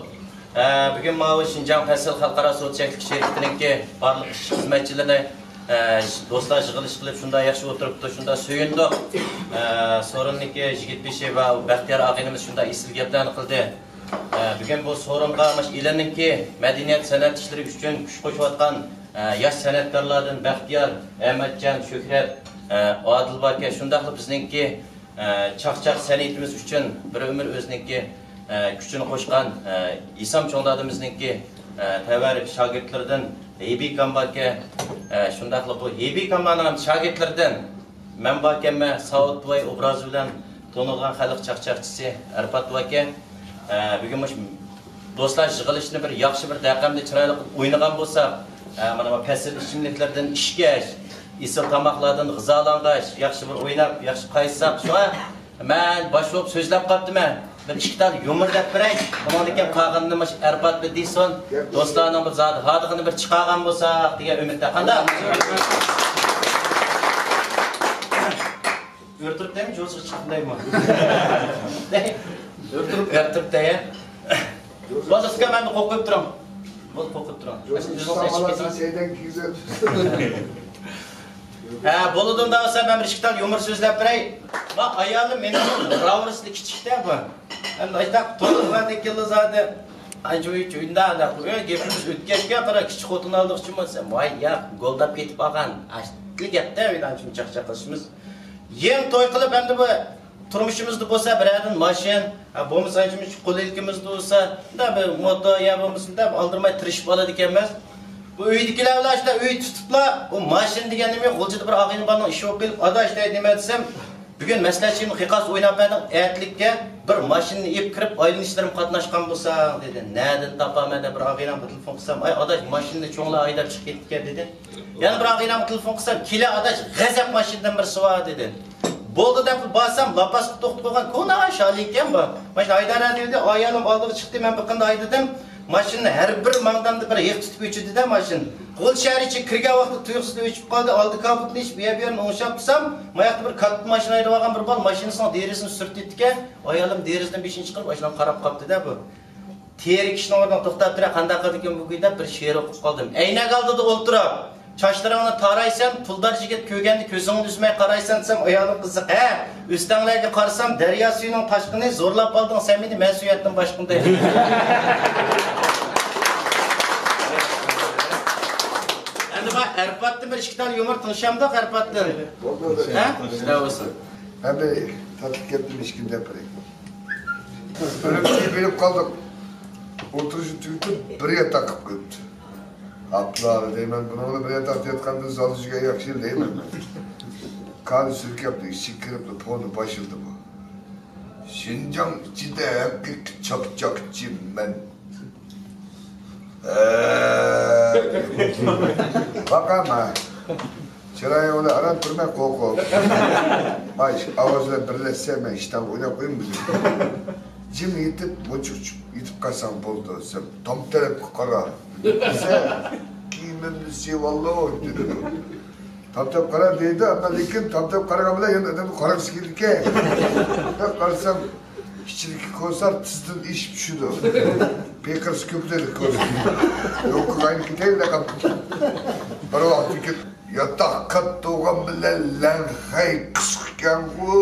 ئە، بۈگۈن ماۋۇ شىنجاڭ پەسىل خەلقئارا سودا چەكلىك شىركىتىنىڭكى بارلىق ئىشچى خىزمەتچىلىرى، ئە، دوستلار يىغىلىش قىلىپ شۇنداق ياخشى ئولتۇرۇپتۇ، شۇنداق سۆيۈندۇق. ئە، سورۇندىكى يىگىت بېشى ۋە بەختىيار ئاغىنىمىز شۇنداق ئېسىل گەپلەرنى قىلدى. ئە، بۈگۈن بۇ سورۇنغا مۇشۇ ئېلىمنىڭكى مەدەنىيەت سەنئەت ئىشلىرى ئۈچۈن كۈچ قوشۇۋاتقان، ئە، ياش سەنئەتكارلاردىن بەختىيار، ئەمەتجان، شۆھرەت، ئە، ئادىل باركەن، شۇنداقلا بىزنىڭكى ئە، چاقچاق سەنئىتىمىز ئۈچۈن بىر ئۆمۈر ئۆزىنىڭكى، ئە، كۈچىنى قوشقان، ئە، ھېسام چوڭ دادىمىزنىڭكى، ئە، تەۋەر شاگىرتلىرىدىن ھېبىكام باركەن، ئە، شۇنداقلا بۇ ھېبىكاملارنىڭ ھەم شاگىرتلىرىدىن مەن باركەنمەن، ساۋۇت بوۋاي ئوبرازى بىلەن تونۇلغان خەلق چاقچاقچىسى ئەرپات باركەن. ئە، بۈگۈن مۇشۇ دوستلار يىغىلىشىنى بىر ياخشى، بىر دەقەملىك، چىرايلىق قىلىپ ئوينىغان بولساق، ئە، مانا بۇ پەسىل ئىچىملىكلەردىن ئىچكەچ، ئېسىل تاماقلاردىن غىزالانغاچ، ياخشى بىر ئويناپ، ياخشى قايتساق، شۇڭا مەن باش بولۇپ سۆزلەپ قاپتىمەن. بىر ئىككى تال يۇمۇر دەپ بېرەي. ئۇنىڭدىن كېيىن قالغىنىنى مۇشۇ ئەرپات بىر دېسۇن. دوستلارنىڭ بىر زادى ھادىقىنى بىر چىقارغان بولساق دېگەن ئۈمىدتە. قانداق؟ ئۆرتۈرۈپ دەيمۇ، جوزىغا چىقىپ دەيمۇ؟ ئۆرتۈرۈپ. ئۆرتۈرۈپ دەي. بولدى، ئۇكا، مەندىن قورقۇپ تۇرۇڭ. بولدى، قورقۇپ تۇرۇڭ. جوزىغا چىقسا ئاۋازىنى سەيدەن كىيگۈزۈپ. ھە، بولىدۇ، ئۇنداق بولسا مەن بىر ئىككى تال يۇمۇر سۆزلەپ بېرەي. ما ئايالىم مېنىڭ راۋۇرۇسلا كىچىكتە بۇ. ئەمدى ئاشۇنداق تونۇلغاندىن كېيىنلا زادى ئانچە ئۇندا ئانداق گېپىمىز ئۆتكەچكە قارا، كىچىك خوتۇن ئالدۇقچىمۇ دېسەم، ۋاي ياق، گولداپ كېتىپ قالغان. ئاشۇنداق گەپتە ئۆيدە ئانچە چاقچاق قىلىشىمىز. يېڭى توي قىلىپ، ئەمدى بۇ تۇرمۇشىمىزدا بولسا بىرەردىن ماشىنا، ھە، بولمىسا شۇ قول ئىلكىمىزدە بولسا، مۇنداق بىر موتور يا بولمىسا مۇنداق ئالدىرىماي تىرىشىپ ئالىدىكەنمىز. بۇ ئۆيدىكىلەر بىلەن شۇنداق ئۆي تۇتۇپلا، بۇ ماشىنا دېگەن نېمە، غۇلجىدا بىر ئاغىنە بارنىڭ ئىشى بولۇپ قېلىپ، ئاداش دەيدۇ، نېمە دېسەم، بۈگۈن مەسلىھەتچىمنى قىيقاس ئويناپ بەردىڭ، ئەتىلىككە بىر ماشىنىنى ئېلىپ كىرىپ ئايلىنىشلىرىمغا قاتناشقان بولساڭ دېدى. نەدىن تاپامەن دەپ بىر ئاغىنەمگە تېلېفون قىلسام، ئاي ئاداش، ماشىنىنى چوڭلار ھەيدەپ چىقىپ كېتىپتىكەن دېدى. يەنە بىر ئاغىنەمگە تېلېفون قىلسام، كېلە ئاداش، غەزەپ ماشىنىدىن بىرسى بار دېدى. بولدى دەپ بارسام، لاپاسقا توختىتىپ قويغان كونا شالى ئىكەن بۇ. ماشىنا ھەيدەر دېدى، ئايالىم ئالدىغا چىقتى، مەن بىر قېتىمدا ھەيدىدىم. ماشىنا ھەر بىر ماڭدامدا بىر ھىق تۇتۇپ ئۆچىدىدە ماشىنا. غۇلجا شەھەر ئىچىگە كىرگەن ۋاقتىدا تۇيۇقسىزلا ئۆچۈپ قالدى. ئالدى كاپىتىنى ئېچىپ، ئۇ يەر بۇ يەرنى ئوڭشاپ تۇرسام، ماياقتا بىر كاتتا ماشىنا ھەيدەۋالغان بىر بال ماشىنىسىنىڭ دېرىزىسىنى سۈرتۈۋېتىدىكەن. ئايالىم دېرىزىدىن بېشىنى چىقىرىپ، ئاشۇنداق قاراپ قاپتىدە بۇ. تىرىك كىشىنىڭ ئورنىغا توختاپ تۇرۇپ، قانداق قىلىدىكىن بۈگۈن دەپ بىر شېئىر ئوقۇپ قالدىم. ئەينەك ئالدىدا ئولتۇرۇپ، چاچلىرىڭنى تارايسەن، پۇلدار يىگىت كۆرگەندە كۆزۈڭنى ئۈزمەي قارايسەن دېسەم، ئايالىم قىزىق، ھە، ئۆستەڭلەرگە قارىسام، دەريا سۈيىنىڭ تاشقىنى، زورلاپ ئالدىڭ سەن مېنى، مەن سۆيەتتىم باشقىنى دەيدۇ. ئەمدى مانا ئەرپاتتىن بىر ئىككى تال يۇمۇر تىڭشامدۇق ئەرپاتتىن. ھە؟ شۇنداق بولسۇن. ھەمدە تاتلىق گەپتىن ئىككىنى دەپ بېرەي. ئۈرۈمچىگە بېرىپ قالدۇق. ئولتۇرۇشنى تۈگىتىپ، بىر ياتاق قىلىپ قويۇپتۇ. ئاپلا دەيمەن، بۇنىڭغا بىر ياتاقتا ياتقاندىن زالدا يۈرگەن ياخشى دەيمەن مەن. كانى سۈركەپتۇ، ئىچىگە كىرىپلا پونى باشلىدى بۇ. شىنجاڭ ئىچىدە ھەقىقىي چاقچاقچى مەن. ھە. باقاما. چىرايىڭدا ئاران تۇرماي قوقۇپ. ماي ئاۋاز بىلەن بىرلەشسە مەن ئىشتانغا ئويناپ قويۇم بۈگۈن. جىم يېتىپ، مۇنچە ئۇچۇپ يېتىپ قالساڭ بولدى دېسەم، تام تەرەپكە قارا دېسە، كىيىمىمنى سىيىۋالدى دېدى. تام تەرەپ قارا دەيدۇ، ئەمما لېكىن تام تەرەپ قارىغان بىلەن يەنە ئادەمنىڭ قارىغۇسى كېلىدىكەن. بىر قارىسام، ئىچىدىكى كوسار تىزدىن ئېشىپ چۈشىدۇ. پېقىرسا كۆپلىدى كوسار. يوققا ئايلىنىپ كېتەيلى قاپتۇ. بىر ۋاقىتتىن كېيىن ياتاق قاتتىغان بىلەن لەڭخەي قىسقىكەنغۇ.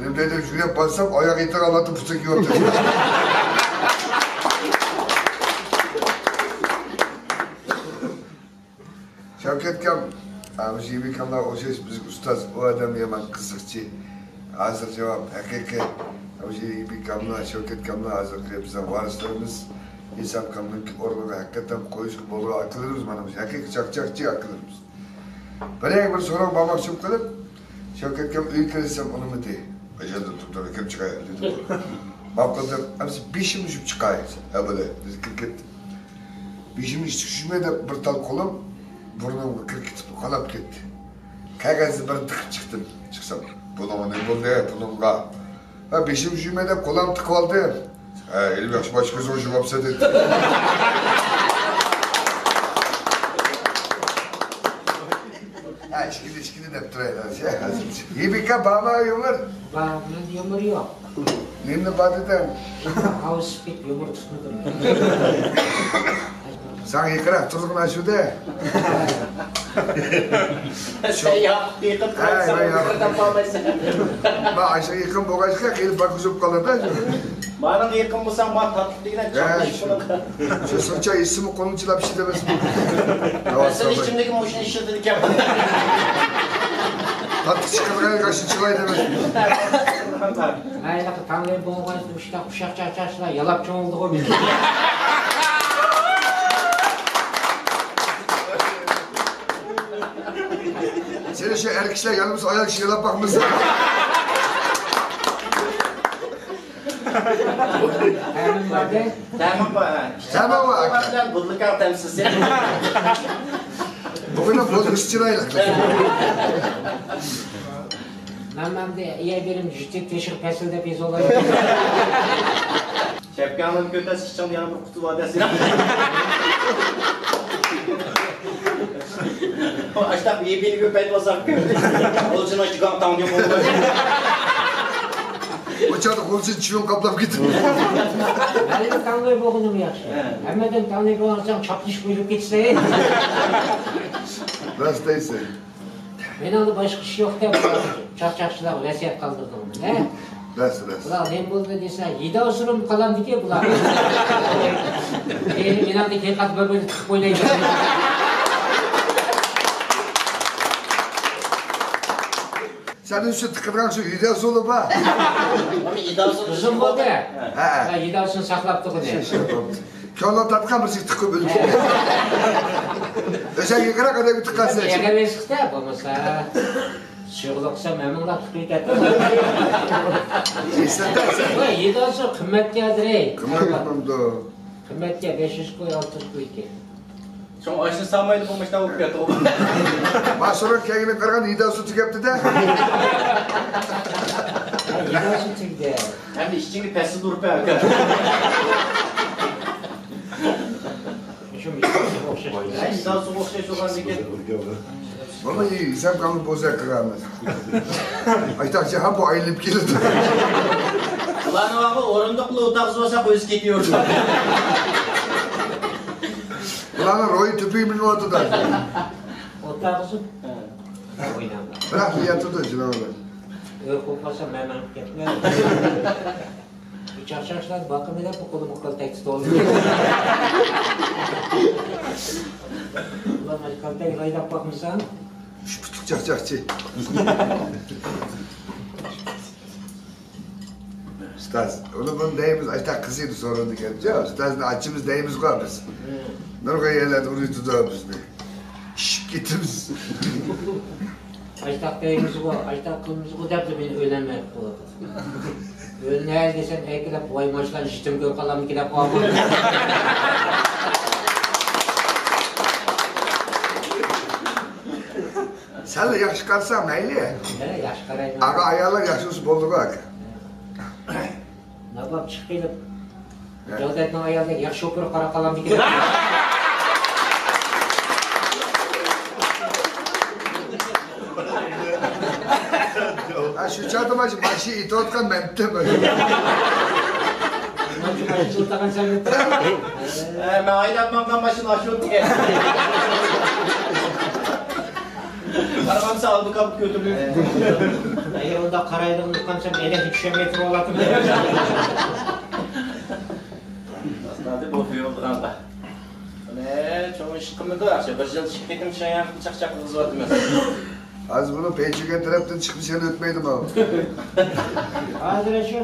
نېمە دەيدۇ، يۈرۈپ بارسام، ئاياغ يېتىرالاتتى، پۇتى كېلىۋاتىدۇ. شەۋكەتكام، ھە، مۇشۇ ھېبىكاملارغا ئوخشاش بىزگە ئۇستاز، ئۇ ئادەم يامان قىزىقچى. ھازىر جاۋاب ھەقىقىي. مۇشۇ ھېبىكاملار، شەۋكەتكاملار ھازىرقى بىزنىڭ ۋارىسلىرىمىز. ھېسامكامنىڭكى ئورنىغا ھەقىقەتەن قويۇشقا بولىدىغان ئاكىلىرىمىز، مانا مۇشۇ ھەقىقىي چاقچاقچى ئاكىلىرىمىز. بىر يەرگە بىر سوراق بارماقچى بولۇپ قېلىپ، شەۋكەتكام ئۆيگە كىرسەم ئۇنىمىدى. ئۆيدىن تۇرۇپ تۇرۇپ كىرىپ چىقاي دېدى. ماقۇل دەپ، ئەمسە بېشىمنى يۇيۇپ چىقاي. ھە بولدى، دېدى، كىرىپ كەتتى. بېشىمنى يۇيۇپ چۈشمەي دەپ بىر تال قولۇم بۇرنۇمغا كىرىپ كېتىپ، قاناپ كەتتى. كەگەزنى بىرنى تىقىپ چىقتىم. چىقسام، بۇنىڭغا نېمە بولدى، بۇنىڭغا؟ ھە، بېشىمنى يۇيمەي دەپ قولۇمنى تىقىۋالدىم. ھە، ھېلى ياخشى باش كۆزۈڭنى يۇماپسەن دېدى. ھە، ئىككىنى، ئىككىنى دەپ تۇرايلى. ھېبىكا بارمۇ يۇمۇر؟ بار، مەندە يۇمۇر يوق. نېمىنى بار دېدىڭ؟ ئاۋۇ سىپىت يۇمۇر تۇتمىدىم. ساڭا يېقىنراق تۇرغىنا شۇ دە. سەن ياقۇپ يېقىن ھە، تۇرساڭ، مەن ياقۇپ. بىر تاپالمايسەن. مەن ئاشۇ يېقىن بولغاچقا، خېلى باكۇزۇپ قالىدۇ شۇ. ماڭا يېقىن بولساڭ، ماڭا تاتلىق دېگىنە ھە، چاپلىشىپ شۇ. بولىدۇ. شۇ سۇنچە ئىچسىمۇ قولۇمنى چىلاپ ئىچىدىمىز. مەسىلەن، ئىچىمدىكى مۇشۇنى ئىشلىتىدىكەن. تاتلىق چىقىدىغان ياشنى چىلاي دېمىز. ھېلىقى تاڭلى بولغاچ، ئۇششاق ئۇششاق چاقچاقچىلار يالاپ چوڭ بولدىغۇ مېنى. سېنى شۇ ئەر كىشىلەر يالىمىسا، ئايال كىشى يالاپ باقمىسا. تەمىم بار دە. تەمىم بار. تەمىم بار. بۇلىكاڭ تەمسىز. بۇگۈن بولۇش چىرايلىق. مەن مەندە ئىيە بېرىم جۈتى تېشىغا پەسىل دەپ يېزىۋالاي. شەپكەڭلىنى كۆتەس، ئىچىڭدە يەنە بىر قۇتى بار دەسىنا. ئاشتاق يېپىنى كۆپەيتىۋالساق، غۇلچىنىڭ ئىچىگە تاڭ دېگەن بولىدۇ. ئۇ چاغدا غۇلچىن چىۋىن قاپلاپ كېتىدۇ. ھەلىگە تاڭلاي بولغىنىم ياخشى. ھە. ھەممىدىن تاڭلاي بولغانساڭ چاپلىشىپ ئۆلۈپ كېتىسەن. راست دەيسەن. مېنىڭدە باشقا ئىش يوق دەپ، چاقچاقچىلارغا ۋەسىيەت قالدۇردۇڭ، ھە؟ راست، راست. بۇلار نېمە بولدى دېسە، يېدە ئۇسۇرۇم قالامدىكى بۇلار. ئەي، مېنىڭدە كېيىن قاتىپ بىر-بىرىنى تىقىپ ئوينايدۇ. سەن شۇ تىقىدىغان شۇ يېدە ئۇسۇلى بار. ئۇزۇن بولدى. ھە. ھە، يېدە ئۇسۇلنى ساقلاپ تۇرغىنى. شۇ، شۇ، بوپتۇ. كۆڭلۈڭ تارتقان بىرسىگە تىقىپ ئۆلۈپ كېتىدۇ. ئۆزەڭ يېقىنراق ئادەمگە تىققانسەن. يەنە بېسىقتا بولمىسا. سۇيۇقلۇق قىلسام ھەممىڭلار تىقىۋېتەتتى. ئېسىلتەرسەن. ۋاي، يېدە ئۇسۇل قىممەتكەن ھازىر، ئەي. قىممەت بولىدۇ. قىممەتكەن، بەش يۈز كوي، ئالتە يۈز كوي ئىكەن. شۇڭا ئاشۇنى سالمايدۇ، بۇ مۇشۇنداق بولۇپ كەتتى. ماشۇنىڭ كەينىگە قارىغان يېدە ئۇسۇل تۈگەپتۇ-دە. يېدە ئۇسۇل تۈگىدى. ھەمدە ئىچىڭگە پەسىل ئۇرۇپ ئەكەل. شۇ مىسالغا ئوخشاش. ھە، مىسالغا ئوخشاش بولغاندىكىن. بۇنى ھېساب قىلىپ بولسا قىلىمىز. ئايتاقچى ھە بۇ ئايلىنىپ كېلىدۇ. بۇلارنى ۋاقىت ئورۇندۇقلا ئولتۇرغۇزۇپ ئالساق ئۆزى كېتىۋېرىدۇ. بۇلارنىڭ روھى تۆپىگە مېڭىۋاتىدۇ. ئولتۇرغۇزۇپ. ئويناڭلار. بىراق ياتىدۇ جىناۋلار. ئۆي قويۇپ قالسام مەن مېڭىپ كەتمەن. چاقچاقچىلار باقىمەن دەپ بۇ قولۇمغا كالتەك تۇتۇۋالدىم. ئۇلار مانا كالتەك لايلاپ باقمىسام. ئۈچ پۇتلۇق چاقچاقچى. ئۇستاز، ئۇنى بۇنى دەيمىز، ئاشتاق قىزىيدۇ سورۇندىكەن. ياق، ئۇستازنى ئاچىمىز دەيمىزغۇ بىز. نۇرغۇن يەرلەردە ئۇرۇۋېتىدۇ بىزنى. ئىششىپ كېتىمىز. ئاشتاق دەيمىزغۇ، ئاشتاق قىلىمىزغۇ دەپلا مېنى ئۆيلەنمەي قويۇۋاتىدۇ. ئۆيلىنەي دېسەم، ئەركىلەپ، ۋاي، ماشۇلارنى يېتىم كۆرۈپ قالامدىكىن دەپ قالغان. سەنلا ياخشى قارىساڭ مەيلى. ھە، ياخشى قارايمەن. ئاغا ئاياللار ياخشى بولسا بولدىغۇ ئاكا. ناباب چىقىپ كېلىپ، ھە. جەۋدەتنىڭ ئايالىدەك ياخشى ئوپېرا قاراپ قالامدىكىن. ھە، شۇ چاغدا مانا شۇ ماشىنا ئېتىۋاتقان مەنتىم. ماشىنا ئېتىۋاتقان سەن. ھە، مەن ھەيدەپ ماڭغان ماشىنا ئاشۇ. قارىغانسا ئالدى كاپۇت كۆتۈرۈلۈپ. ئەگەر ئۇنداق قارايدىغان بولسام، ئەينەكنى چۈشەنمەي تۇرۇۋالاتتىم. ئاستا بۇ خۇيۇلدىغانغا. ئەنە، چوڭ ئىش قىلمىدى، ياخشى. بىر يىل ئىككى قېتىم شايان چاقچاق قىلغۇزۇۋاتىمەن. ھازىر بۇنىڭ پەيچۈگەن تەرەپتىن چىقمىسا يەنە ئۆتمەيدۇ ماۋۇ. ھازىر شۇ.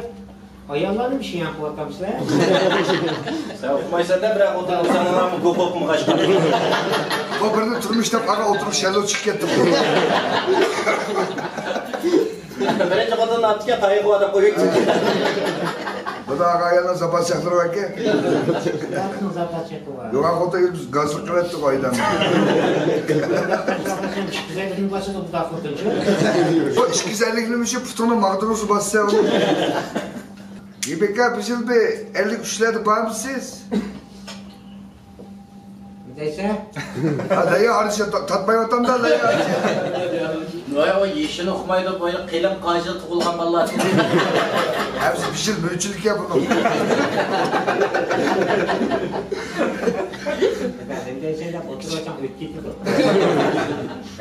ئاياللارنىمۇ شىيان قىلىۋاتامسىلەر؟ سەن ئۇقمايسەن-دە، بىراق ئولتۇرۇپ ساڭىلارمۇ گوپ ئوقۇمىغاچقا. بۇ بىرنى تۇرمۇش دەپ ئاغا ئولتۇرۇپ شەللو چىقىپ كەتتى. بىرىنچى قولدىن ئاتتىكەن، تايىقى بار دەپ قويۇپ. بۇدا ئاغا ئايالنىڭ زاپاس چاقلىرى باركەن. زاپاس چاقلىرى بار. يوغان قولدا بىز گازلىق قىلىۋەتتۇق ئايدان. ئىككى يۈز ئەللىك مىڭ باسىدۇ بۇدا خوتۇنچۇ. بۇ ئىككى يۈز ئەللىك مىڭ شۇ پۇتۇڭنى ماغدۇرۇسى باسسا. يىپەك ئاكا، بىز يىل بىر ئەللىك ئۈچلەردە بارمىسىز؟ نېمە دەيسەن؟ ھە، لەيا ئارىچە تا-، تارتمايۋاتامدا، لەيا ئارىچە. بايا ئۇ يېشىنى ئۇقمايدۇ، بايا قېلىن قاجىدا تۇغۇلغان بالىلار. ھەممىسى بىر يىل مۆچىلىككەن بۇنىڭ.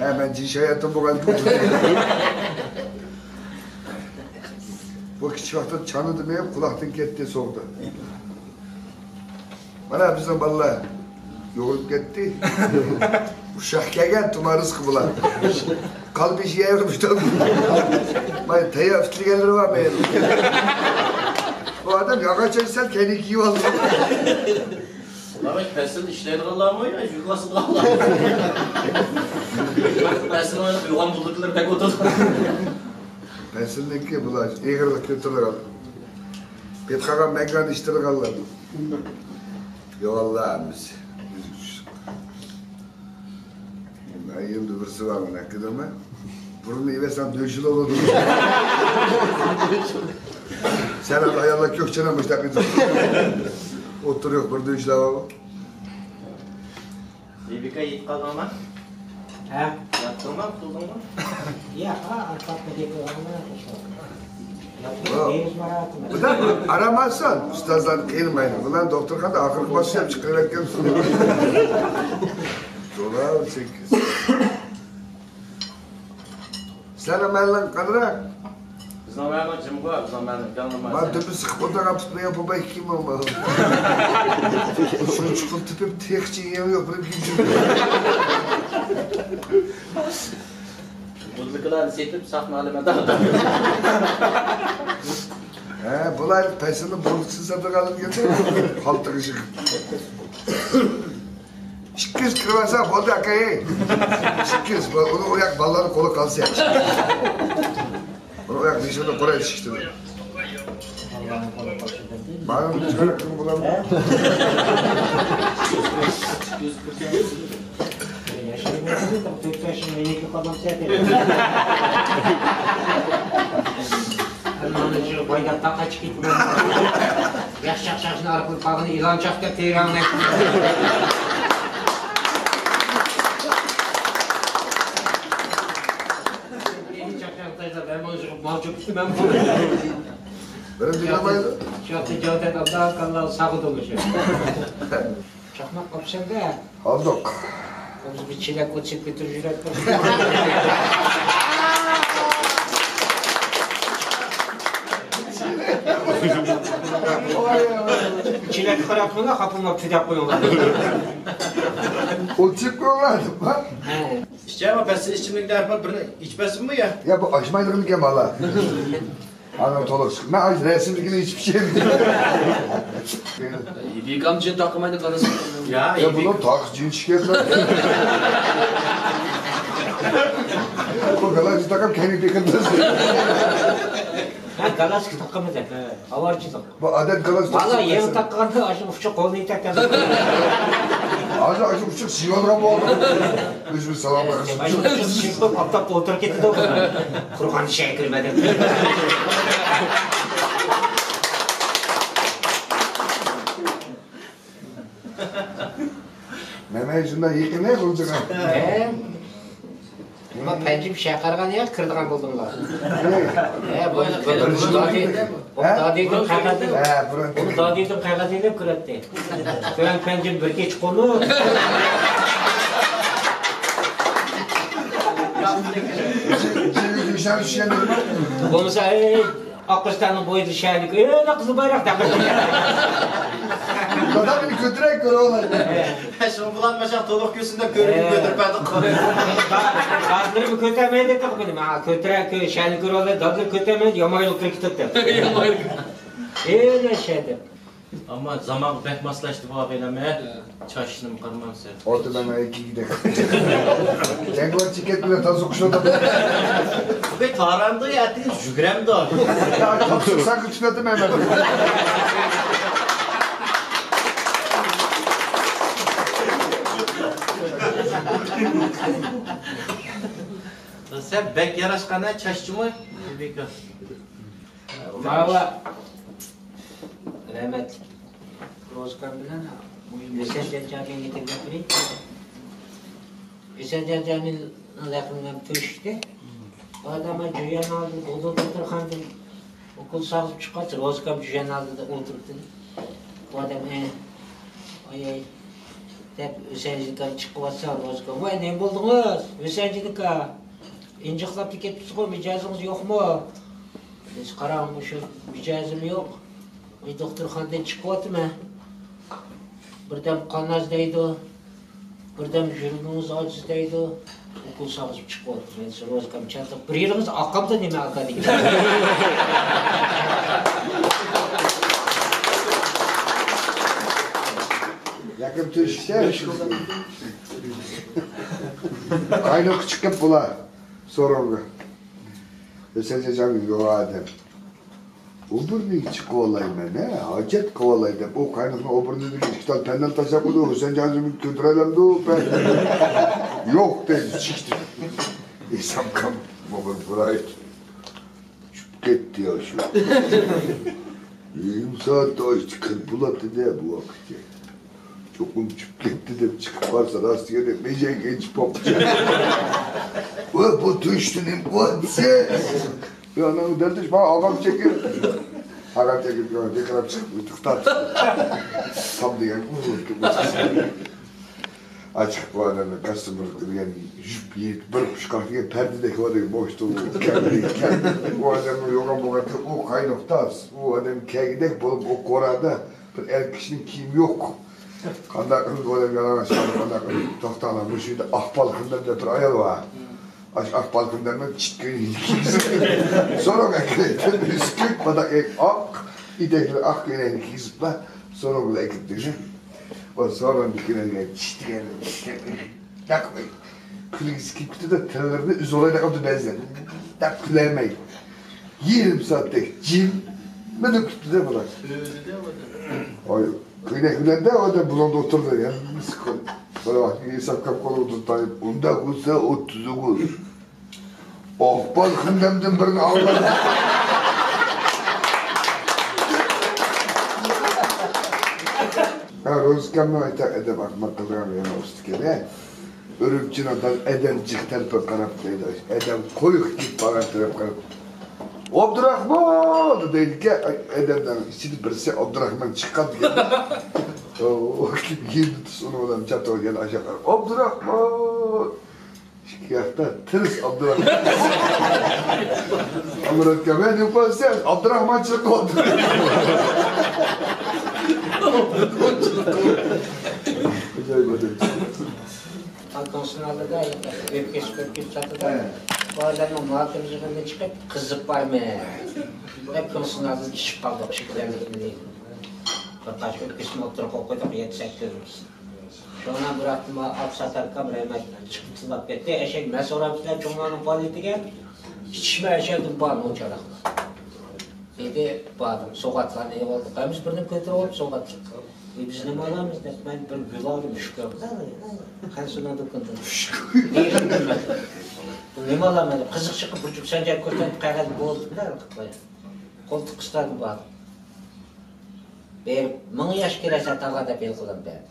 ھە، مەن جىنسىي ھاياتىم بولغان. بۇ كىچىك ۋاقىتتا چانىدىم، قۇلاقتىن كەتتى، سوغدى. مانا بىزنىڭ بالىلار يۇغۇرۇپ كەتتى. ئۇششاق كەلگەن تۇمار رىزقى بۇلار. قالپىش يەۋېرىپ ئۆتەلمىدى. مانا تەييار پۈتۈلگەنلىرى بار مەيلى. بۇ ئادەم ياغاچ سەل كەينىگە كىيىۋالدى. بۇلار پەسىلدە ئىشلەيدىغانلارمۇ يا يۇيۇۋالسىدىغانلار؟ پەسىل ئويناپ يوغان بولدۇقلىرى بەك ئولتۇرىدۇ. پەسىلنىڭكى بۇلار ئېغىرلىق كۆتۈرىدىغان. پېتىقالغان مەيگانى ئىچتۈرىدىغانلار. يوغانلار ھەممىسى. يۈزۈك چۈشتۇق. ئەمدى بىرسى بار، مەن ئەكىدىمەن. بۇرنىنى ئېۋەتسەڭ دۆشىلا بولىدۇ. سەن ھەم ئاياللار كۆكچىنى مۇشتاق ئېتىپ. ئوتتۇرا يوق، بىر دۆشىلا بار. بىبىكا يېتىپ قالدىڭما؟ ھە؟ ياتتىڭما، ئۇخلىدىڭما؟ ياق، ئارقا. بۇدا ئارام ئالسۇن، ئۇستازلارنى قىينىمايلى. بۇلار دوختۇرخانىدا ئاخىرقى باسقۇچ چىقىرىۋەتكەن. دولار سەككىز. سىلەرنىڭ مەھەللەڭ قانداق؟ بىزنىڭ مەھەللە جىمغۇ، بىزنىڭ مەھەللە كەڭلىمە. مانا دۈمبە سىقىپ ئولتۇرغان پۇتنى ياپۇپ باي كىم ئۇ؟ شۇنچە پۇل تېپىپ، تېخىچە يېڭى يوق، بىر كىم. بۇندىكىلارنى سېتىپ، ساخنا ئالىمەن. ھە، بۇلار پەيسىلنىڭ بولكىسىنى ساتىدىغانلىقى كەلسە، قالتىقى يىغىپ. ئىككى يۈز كىرىۋالسا بولدى، ئاكاي. ئىككى يۈز، بۇ، ئۇنى ئۇ ياق بالىلارنىڭ قولىغا قالسا ياخشى. ئۇنى ئۇ ياق بېشىدا قورايدۇ ئىشىكتىن. مانا بۇ چىقىرىپ بولامدۇ؟ ئەمما شۇ بايدا تاقا چىقىپ كېتىپ، ياخشى چاقچاقچىنى ئارقىلىپ قالغىنى ئىلان چاق دەپ تېرەڭلەپ. ئەمما شۇ مال چۆكۈپتۇ، مەن بۇ. بىرىنچى نامايدا. شۇ ۋاقىتتا جاۋدەت ئابدۇللا كاللا ساغا تولۇشى. چاقماق ئاپسەن-دە. ئالدۇق. بىر چېلەك ئوت چېلىپ كۆتۈرۈپ يۈرەتتىم. چېلەككە قاراپ قويۇڭلار، خاپا بولماي پىداپ قويۇڭلار. ئوت چېلىپ قويۇڭلار دەپما؟ ھە. ئىچەمەن، بەس ئىچىملىكتە ھەر بىرنى ئىچىپ بەرسىمۇ يا؟ يا، بۇ ئاچمايدىغان ئىكەن بالا. ئانا تولۇق چىقىپ، مەن ئاز رەسىملىكىنى ئېچىپ ئىچەي. بىكام جىن تاقىمايدۇ قارىسا. يا، يا، بۇنىڭ تاقى جىن چۈشكەن. بۇ گالاچ تاقىپ كەينى بېقىندىز. ھە، گالاچكا تاقىمىدى. ئاۋارىچىلىق. بۇ ئادەت گالاچ تاقىسا. ۋالا يېڭى تاققاندا ئاشۇ ئۇچۇق قولنى يېتەتتى. ھازىر ئاشۇ ئۇچۇق سىيۋالغان بولدى. ئۆزىمىز ساۋاق بېرىمىز. ئاينى ئۇچۇق سىيىپ قويۇپ ئاپتاپتا ئولتۇرۇپ كېتىدۇ. قۇرغان شەكىل مەدەن. مەن شۇنداق يېقىن غۇلجىغا. ھە. ئەمما پەنجىم شەھەرگە يا كىرىدىغان بولدۇڭلار. ھە، بۇ، بۇ، بۇ دادى، بۇ دادىدىن قەغەز ئېلىپ، ھە، بۇ دادىدىن قەغەز ئېلىپ كىرەتتى. سەن پەنجىم بىر كېچە قونۇپ. بولمىسا، ئەي، ئاققۇچتاننىڭ بويىدا شەھەرلىك، ئەي، قىزىل بايراق تاقىدى. دادا، مېنى كۆتۈرەك كۆرۈۋالاي. شۇڭا بۇلار ماشا تولۇق كۆرسۇن دەپ كۆرۈنۈپ كۆتۈرۈپ بەردۇق. دادىلىرىمۇ كۆتەرمەيدۇ، ماڭا كۆتۈرەك، شەھەرلىك كۆرۈۋالاي، دادىلىرى كۆتەرمەيدۇ، يامان يول كىرىپ كېتىپتۇ. ئەي، شەھەردە. ئەمما زامانغا بەك ماسلاشتى بۇ ئاغىنەم، ھە؟ چاچنىمۇ قىرمامسەن. ئوتۇننىڭ ئىككىگە دەك. جەڭگىۋار چېكەت بىلەن تازا ئوخشىۋاتىدۇ. بۇ تارامدۇ يا ئەتىگەن يۈگۈرەمدۇ؟ يا، تاپشۇرساڭ كۈتۈۋاتىمەن مەن. سەن بەك ياراشقان ھە چاچچىمۇ؟ ماۋۇ رەھمەتلىك روزىكان بىلەن ھۈسەن جان جامىلنى يېتەكلەپ بېرەي. ھۈسەن جان جامىلنىڭ لەقىمى بىلەن كۆرۈشتى. ئادەم جۈيەن ئالدىدا، دوختۇرخانىدىن ئوكۇل ساغىزىپ چىققاچ، روزىكام جۈيەن ئالدىدا ئولتۇرۇپتۇ. بۇ ئادەم، ئە، ئاي، ئاي، دەپ، ھۈسەنجىدىكام چىقىۋاتسا، روزىكام، ۋاي، نېمە بولدىڭىز؟ ھۈسەنجىدىكا، ئىنجىقلاپ كېتىپسىزغۇ، مىجەزىڭىز يوقمۇ؟ دېسە، قاراڭ، مۇشۇ مىجەزىم يوق. مەن دوختۇرخانىدىن چىقىۋاتىمەن. بىردەم قان ئاز دەيدۇ، بىردەم يۈرىكىڭىز ئاجىز دەيدۇ. ئوكۇل ساغىزىپ چىقىۋاتىمەن. مەن روزىكام چاتىق، بىر يېرىڭىز ئاقامدۇ نېمە ئاكا دېگەن. ياكىم تۈرۈشكە. قاينىقى چىقىپ بۇلار سورۇنغا. ھۈسەن جاجام يوق ئادەم. ئۇ بىرنى چىقىۋالايمەن، ھە، ھاجەت قىلىۋالاي دەپ، ئۇ قاينىقنىڭ ئوبۇرنىدىن ئىككى تال پەننەل تاشلاپ قويدى، ھۈسەن جاجىمنى كۆتۈرەلەمدۇ؟ يوق دەيدۇ، چىقتى. ئېسامكام بۇ بىر بۇرايدۇ. چۈشۈپ كەتتى يا شۇ. يېرىم سائەتتە ئاشتى كىر بولاتتى-دە بۇ ۋاقىتتا. چوقۇم چۈشۈپ كەتتى دەپ چىقىپ بارسا، راست دېگەندەك مېجەڭگە چىقىپ قاپتۇ. ۋە بۇ تۆشتە نېمە قىلىۋاتىسەن؟ يا، ئاناڭ دەردىش، ماڭا ئاغام چېكىپ. ئاغام چېكىپ، ياڭا بىر قاراپ چىقىپ، توختاپ. تام دېگەن ئۇزۇن. ئاچىق بۇ ئادەمنىڭ كاستىمىر دېگەن يۈپ يېيىپ، بىر قۇشقاق دېگەن پەردىدەك بار دېگەن بوشتۇ. ئۇ ئادەمنىڭ يوغان بولغان، ئۇ قاينۇقتاس. ئۇ ئادەم كەلگۈدەك بولۇپ، ئۇ قورادا بىر ئەر كىشىنىڭ كىيىمى يوق. قانداق قىلىپ بۇ ئادەم يالىڭاچ قالدى، قانداق قىلىپ؟ توختاڭلار، مۇشۇ يەردە ئاق بالقىندەم دەپ بىر ئايال بار. ئاشۇ ئاق بالقىندەمنىڭ چىت كۆيۈنى كىيگۈزۈپ، سوراق ئەكىرەيتتىم. ئۈسكۈن، پاتاق ئاق، ئېتەكلىرى ئاق كۆينەكنى كىيگۈزۈپلا، سوراق بىلەن ئەكىرىپ دېگەن. ئۇ سوراقنى كۆرگەن چىت دېگەن. كۈلگۈسى كېلىپ كېتىدۇ، تىللىرىنى ئۈزۈۋالاي دەپ قاپتۇ بەزىدە. دەپ كۈلەلمەي. يېرىم سائەتتەك جىممىدە كۈتتى-دە بۇلار. ئۆزىدە ئادەم. ئاي، كۆينەك بىلەن-دە ئادەم بۇلۇڭدا ئولتۇردى. يالغۇز قول. بىر ۋاقىت ھېسابكام قولىغا تۇتايىپ، ئۇنداق بولسا ئوتتۇز ئوغۇل. ئوقپان خىندەمدىن بىرنى ئالغان. ھە، روزىكامنىڭ ئېيتار ئادەم ئەخمەق قىلىدىغان يەنە ئۇستىكەن، ھە. ئۈرۈمچىنىڭ تاز ئادەم جىق تەرىپىگە قاراپ قويىدۇ. ئادەم قويۇق كېتىپ بارغان تەرەپكە قاراپ، «ئابدۇراخمان!» دەيدىكەن، ئادەمنىڭ ئىچىدە بىرسى ئابدۇراخمان چىققان دېگەن. ئۇ يېنىدا تۇرسا ئۇنىڭ بىلەن چاتىقىغا يەنە ئاشۇ قاراپ، «ئابدۇراخمان!» ئىككى ياقتا تىرىس ئابدۇراخمان. ئامۇراتكا، مەن يوقالسام، ئابدۇراخمان چىقىپ قالدى. ئاجايىپ ئادەم. كونسۇل ئالدىدا ئۆپكىسى ئۆپكىسى چاتىدا. بۇ ئادەمنىڭ مۇھاكىمە يىغىنىدىن چىقىپ، قىزىپ بارمەن دەپ كونسۇل ئالدىدا ئىششىپ قالدۇق، شىكىلەنمىدى. بىر قاچا ئۆپكىسىنى ئوتتۇرىغا قويۇپ قويدۇق، يەتتە سەككىز. شۇڭا بىراقتىن ئاپسات ئاكام رەھمەت چىقىپ تىللاپ كەتتى. ئەشەك مەن سوراپسىلەر چوڭلارنىڭ پائالىيىتىگە. ئىچىشمە ئەشەدىن بار مۇنچىراقلار. دېدى، باردىم، سوغاتلارنى ئېلىۋالدۇق. ھەممىسى بىردىن كۆتۈرۈپ ئالدى سوغاتلىق. ئى، بىز نېمە ئالىمىز دەپ مەن بىر گۈل ئالدىم، ئۈچ گۈل. خەنسۇنىڭ دۇكىنىدىن. ئۈچ گۈل. بۇ نېمە ئالىمەن دەپ قىزىق چىقىپ بىر جۈپ سەنجەر كۆرسەتتى، قەغەز بولدى. قولتۇق قىستاردىم باردىم. بېرىپ، «مىڭ ياش كىرەسەن تاغا» دەپ ھېلىقىلارنى بەردى.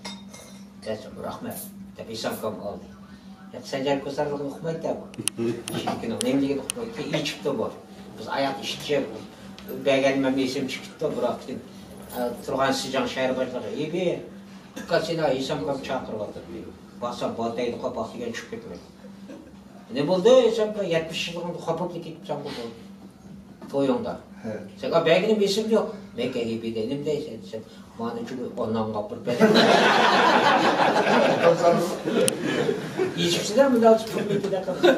دېسەم، «رەھمەت» دەپ ھېسابكام ئالدى. ياق، سەنجەر كوسارلىقىنى ئۇقمايتتى بۇ. ئىشىكىنىڭ نېمىلىكىنى ئۇقمايتتى. ئېچىپتۇ بۇ. بىز ئاياق ئىشىكچە بەرگەنمەن، ئېسىم چىقىپتۇ، بىراق پۈتۈن، ئە، تۇرغان سىجاڭ شەھەر باشلىقى، «ئېبى، ئۇكا سېنى ھېسابكام چاقىرىۋاتىدۇ» دېدى. بارسام، «باتەيدە قاپاق» دېگەن چىقىپ كەتمەيدۇ. نېمە بولدى؟ ھېسابكام يەتمىش يىللىقىڭدا خاپا بولۇپ كېتىپسەن بۇ تويۇڭدا. ھە. سەن، «ئا، بەرگىنىم ئېسىمدە يوق.» «مەن كەيپى دەينىم» دەيسەن، سەن مانا چۈگە ئونناڭغا بىر بەر. يېشىپسىلەر مۇنداق پۇل مېكىدە قىلىپ.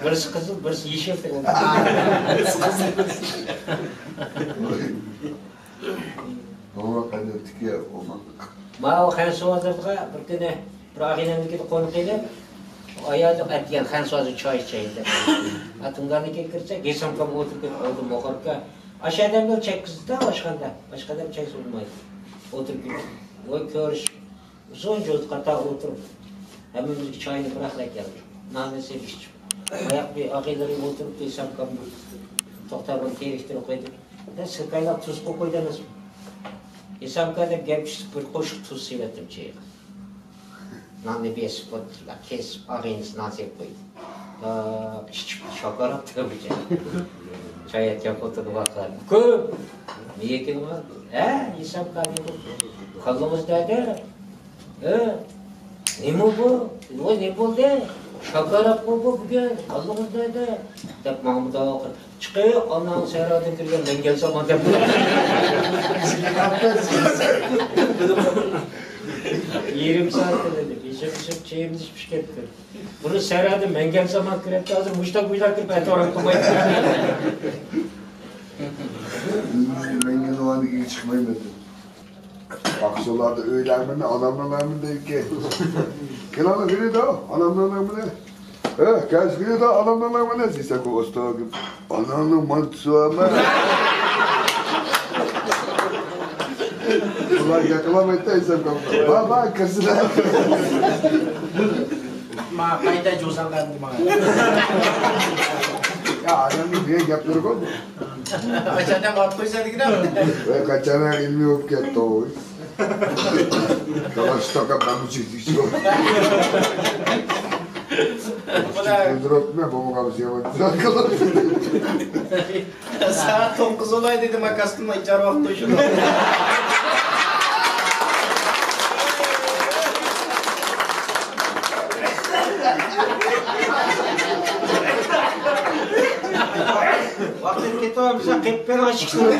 بىرسى قىزىل، بىرسى يېشىل. بابا قەدىمدىكى ئوماق. ماۋۇ خەنسۇ بازىرىغا بىر كۈنى بىر ئاغىنەمنىڭكىدە قونۇق ئىدىم. ئايالى ئەتىگەن خەنسۇ بازىرى چاي ئىچەيلى دەپ. ئاتۇمگاننىڭكىگە كىرسەك، ھېسامكام ئولتۇرۇپ كېتىپ، ئالدى مۇخوركا. ئاشۇ ئادەملەر چەككۈزدى ئاشخانىدا. باشقا ئادەم چاي سۇنمايدۇ. ئولتۇرۇپ كېتىپ. ۋاي كۆرۈش. ئۇزۇن جۇدۇ قاتا ئولتۇرۇپ، ھەممىمىزگە چاينى بىراقلا كەلدى. ناننى سېلىپ ئىچىپ. باياق بىر ئاغىنىلىرىم ئولتۇرۇپ، ھېسامكام توختاپ بىر تېرىكتۈرۈپ قويدى. دە، سىركايلار تۇز قويۇپ قويدىڭىزمۇ؟ ھېسامكا دەپ گەپ چىقىپ، بىر قوشۇق تۇز سېلىۋەتتىم چېيىغا. ناننى بېسىپ، بىر كېسىپ، ئاغىنىسى نان سېلىپ قويدى. ئىچىپ شاكاراپ تۇرىدىكەن. چاي ئەتكەن خوتۇنى باققان. «ئۇكام، نېمە كېلىۋالدى؟ ھە، ھېساب كارنى بۇ. كاللىڭىز نەدە؟ ھە؟ نېمە بۇ؟ ۋاي، نېمە بولدى؟ شاكاراپمۇ بۇ بۈگۈن؟ كاللىڭىز نەدە؟» دەپ ماڭا مۇنداق قىلىپ، «چىقىپ، ئاناڭ سەھرادىن كىرگەن مەن كەلسەم» دەپ. يېرىم سائەت بولدى. بېشىم پىشىپ، چېيىمنى ئىچىپ كەتتىم. بۇنى سەھرادىن مەن كەلسەم كىرەتتى، ھازىر مۇشتاق مۇشتاق كىرىپ ئەتىۋارام قىلمايدۇ. مەن يەنە ئىگە چىقمايمەن. ئاقسۇلاردا ئۆيلەرمىنى، ئانامنىڭلارمىنى دەيدىكەن. كېلىڭلار، كېلىدۇ، ئانامنىڭلارمىنى. ھە، كەلسە كېلىدۇ، ئانامنىڭلارمىنى دېسەك، ئۇ ئۇستا ئاناڭنىڭ مانتىسى بارمۇ؟ بۇلار ياقىلامايتتى ئەيسەم كاۋا. بار، بار، كىرسىلە. ما قايتا جوزاڭ قاندى ماڭا. يا، ئادەمنىڭ دېگەن گەپلىرى بار. ئاشۇ ئادەم ئات قويسا دېگىنە. ۋاي، قاچان ئىلمىي بولۇپ كەتتى ئۇ. كالاشتاكا مەن بۇ چېكىتكىچە بولدۇم. بۇلار كۈلدۈرۈپمۇ بولمىغان بىر شەي. سائەت توققۇز بولاي دېدىم، كاستىم ئىجارە ۋاقتى شۇ. ۋاقتى كېتىۋاتىمىز، قېپىپ بېرىڭ ئىشىكنى.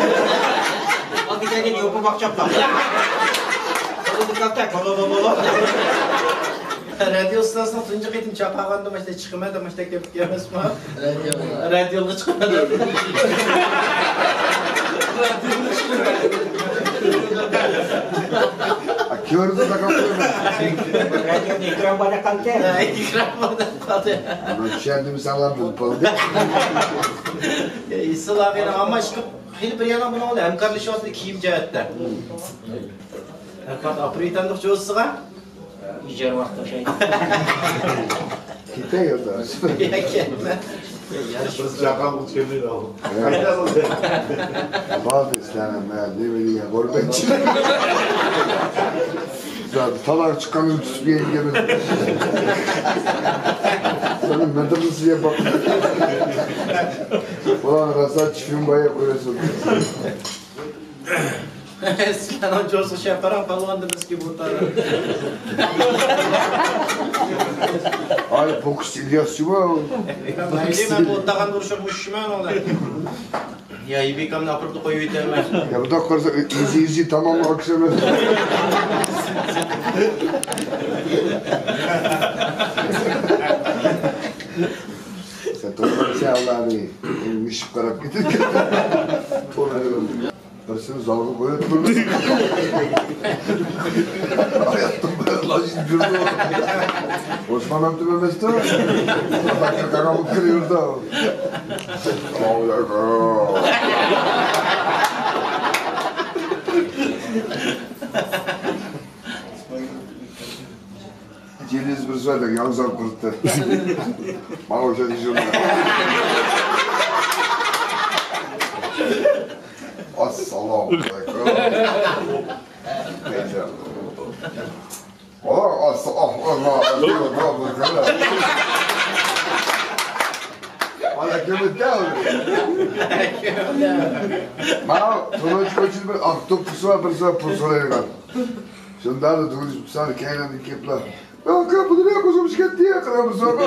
ئالدى كەلگەن يوپۇرماق چاپقان. قولىدا كالتە، كولولولولو. رادىيو ئۇستازنىڭ تۇنجى قېتىم چاقىرغاندا ماشتا چىقىمەن دەپ ماشتا كەپكەن ئەمەسمۇ؟ رادىيوغا چىقىمەن دەپ. كۆرۈندى تاقاپ قويماي. رادىيونى ئېكران بار دەپ قالدى. ئېكران بار دەپ قالدى. ئۇنى چۈشەندىم ساغلام بولۇپ قالدى. ئېسىل ئاغىنە ئامما ئىشقىپ خېلى بىر يانا بۇنىڭ بىلەن ھەمكارلىشىۋاتىدۇ كىيىم جەھەتتە. ھەرقات ئاپىرىن ئېيتامدۇق جوزىسىغا. ئىجارە ۋاقتى ئوخشايدۇ. كېتەي يولداش. بىز چاققان بولۇپ كەلمەيدۇ. بار ئىستەمەن مەن نېمە دېگەن غۇربەتچى. تالاغا چىققاندا تۇتۇپ يەيدىكەن. سېنىڭ مىدىرلىسى يەپ باققىن. ئۇلار راسا چىفىن بايا قوياسىز. سىلەرنىڭ جوزىغا شەپەرەڭ قالغاندا بىزگە بۇ تارا. ئاي، بوكس ئىلياس جۇمۇ. مەيلى، مەن بۇ ئۇنداغان ئۇرۇشۇپ مۇشۇشىمەن ئۇلار. يا، يىبىكامنى ئاپىرىپ قويۇۋېتەرمەن. يا، بۇنداق قارىسا، ئىزى، ئىزى تاماملىق ئاكسىيە. سەن توغرا دېسەڭ، ئاللا ئەمىن. مېڭىشىپ قاراپ كېتىدىكەن. بىرسىنى زالغا قويۇپ تۇرىمىز. ئاياقتىن بىر لاژىن يۈردى. ئوسمان ئابدۇم ئەمەستۇ. قاراپ كىرىۋېرىدۇ. جېنىز بىر سۆزلەپ ياڭزاپ قۇرۇتتى. ماڭا ئوخشاش يۈزۈمدە. ئەسسالامۇ ئەلەيكۇم. ئەسسالامۇ ئەلەيكۇم. مانا تۇرمۇش كوچىدا بىر ئاق توپىسى بار، بىرسى بار پۇل سورايدىغان. شۇنداقلا دۇگىلىشىپ سالدى، كەينىمدىن كېلىپلا، «يا ئاكا، بۇنى نېمە قوشۇپ كەتتى يا؟» قاراپ بىر سوراپ.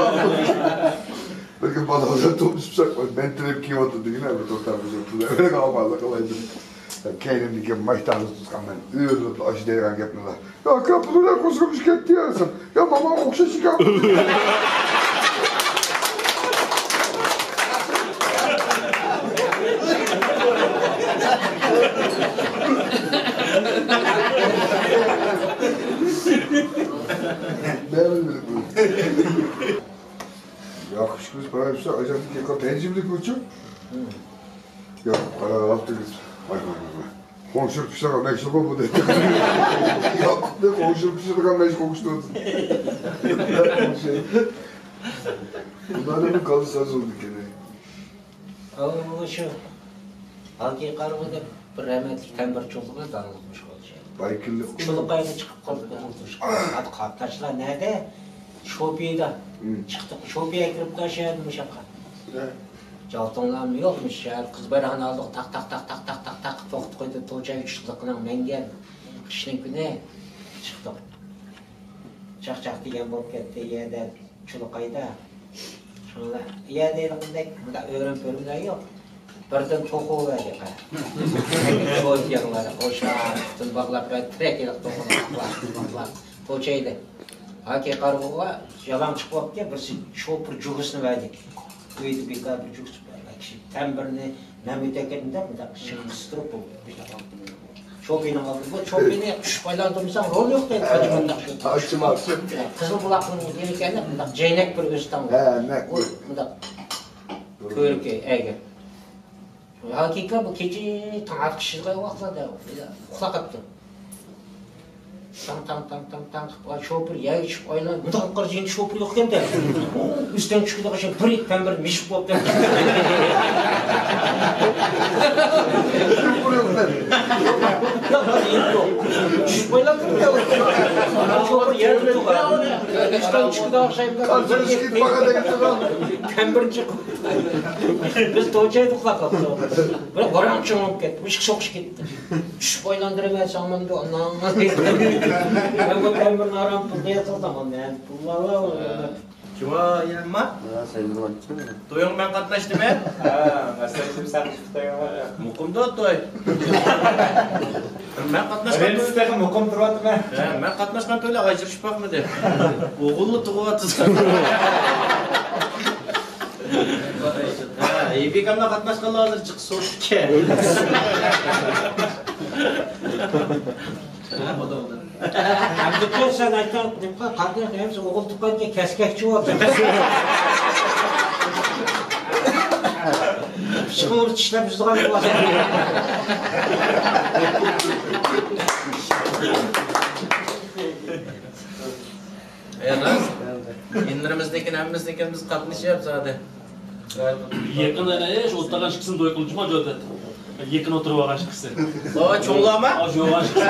بىر كۈن بالىلار توپلىشىپ ساق، مەن تىرىپ كىيىۋاتىدىغىنە بىر توختام بىر پۇل بېرىپ ئامانلىق قىلايدۇ. كەينىمدىكى مايتاغنى تۇتقان مەن ئۆرۈلۈپ ئاشۇ دەيدىغان گەپنىلا. «يا ئاكا، بۇنى نېمە قوشۇپ كەتتى يا؟» دېسەم، «يا ماما ئوخشاش ئىكەن.» ياقۇپ ئىككىمىز قاراپ تۇرساق، ئايجاننىڭ كېيىن قاراپ، بەنجىملىك بۇچۇ. ياقۇپ قاراپ تۇرۇپ، ۋاي، ۋاي، ۋاي، ۋاي. قوڭشۇر پىشىرغان مەشۇقۇ بۇ دەيدۇ. ياقۇپنى قوڭشۇر پىشىرغان مەشۇقۇ ئوخشىتىۋاتىدۇ. بۇلارنىڭ كاللىسى ئاز بولىدىكەن. ئۇ شۇ ھالقى قارىغۇ دەپ بىر رەھمەتلىك تەمبۇرچى بولغان داڭلىق مۇشۇ بولۇشى. بايكىللىق. چۇلۇقايغا چىقىپ قالدى. قاتناشلار نەدە؟ شوپىدا چىقتۇق. شوپىيە كىرىپتۇ شەھەردىن مۇشاققا. جالتىڭلارمۇ يوق، مۇشۇ شەھەر قىز بايراقنى ئالدىغا تاق، تاق، تاق، تاق، تاق، تاق قىلىپ توختىتىپ قويدى. توچاي چۈشتى قىلىڭ مەڭگەن. قىشنىڭ كۈنى چىقتۇق. چاقچاق دېگەن بولۇپ كەتتى يەردە. چۇلۇقايدا. شۇڭلا يەردە ھېلىقىدەك مۇنداق ئۆرۈم-پۆرۈملەر يوق. بىردىن توخۇ بەردى. قوشاقتىن باغلاپ بەردى. تىرەك ھېلىقى توخۇنى باغلاپ، باغلاپ توچايدى. ھاكى قارىغۇغا يالاڭ چىقىپ بوپتۇ، بىرسى شوپۇر جۇگىسىنى بەردى. ئۆيدە بىكار بىر جۇگىسى بار كىشى. تەمبىرنى مەن ئۆتەكەندە مۇنداق ئىشىك قىستۇرۇپ بولدى. شوپىنىڭ ئالدىدا، بۇ شوپىنى چۈشۈپ ئايلاندۇرمىساڭ رول يوق دەيدۇ ھاجى مۇنداق شوپى. قىزىل بۇلاقنىڭ يېرى ئىكەن، مۇنداق جەينەك بىر ئۆستەڭ. ھە، مەك. ئۇ مۇنداق كۆۋرۈكى ئەگىر. ھاكىكەت بۇ كېچە تاڭ ئاتقۇچىلىق ۋاقىتلاردا ئۇخلاپ قاپتۇ. تاڭ، تاڭ، تاڭ، تاڭ، تاڭ قىلىپ، شوپۇر يەرگە چۈشۈپ ئايلانىپ، مۇنداق قارىسا يەنە شوپۇر يوق ئىكەن-دە. ئۆستەڭ چۈشكىلى ئوخشاپ بىر ئىككى تەمبىر مىشىپ بوپتۇ. چۈشۈپ ئايلاندى. شوپۇر يەردە تۇرغان. ئۆستەڭ چۈشكىلى ئوخشاپ بىر ئىككى تەمبىر چىقىپ. بىز توچايدا ئۇخلاپ قاپتۇق. بىر غورام چوڭۇپ كەتتى. مۇشۇ سوقۇش كەتتى. چۈشۈپ ئايلاندۇرۇۋەرسەڭ مەن بۇ ئاناڭ. مەن بۇ تەمبىرنى ئاران پۇلدا ياسىغان مەن. پۇللار. جۇۋا يەمما. ھە، سەن بىلمەيسەن. تويۇڭ مەن قاتناشتىمەن. ھە، مەسلەن سەن چىقتىڭ. مۇقىمدا توي. مەن قاتناشقان توي. تېخى مۇقىم تۇرۇۋاتىمەن. ھە، مەن قاتناشقان تويلار ئاجرىشىپ باقمىدى. ئوغۇللا تۇغۇۋاتىدۇ. ھە، ئېبىكامدا قاتناشقانلار ھازىر جىق سوشكەن. ئەمدى سەن ئېيتقان نېمە قانداق ئەمىسە ئوغۇل تۇغقانكەن كەسكەكچى بولدى. پىشقىلىرى چىشلەپ يۈزىدىغان بولسا. ئەي راست. ئىنىلىرىمىزنىڭكىنى ھەممىسىنىڭكىنى بىز قاتنىشىپ زادى. يېقىن، ئەي، شۇ ئولتۇرغان ئىككىسىنى توي قىلدىمۇ جۆدەت. يېقىن ئولتۇرۇپ ئالغان ئىككىسى. ئا، چوڭلارمۇ؟ ئا، چوڭلار ئىككىسى.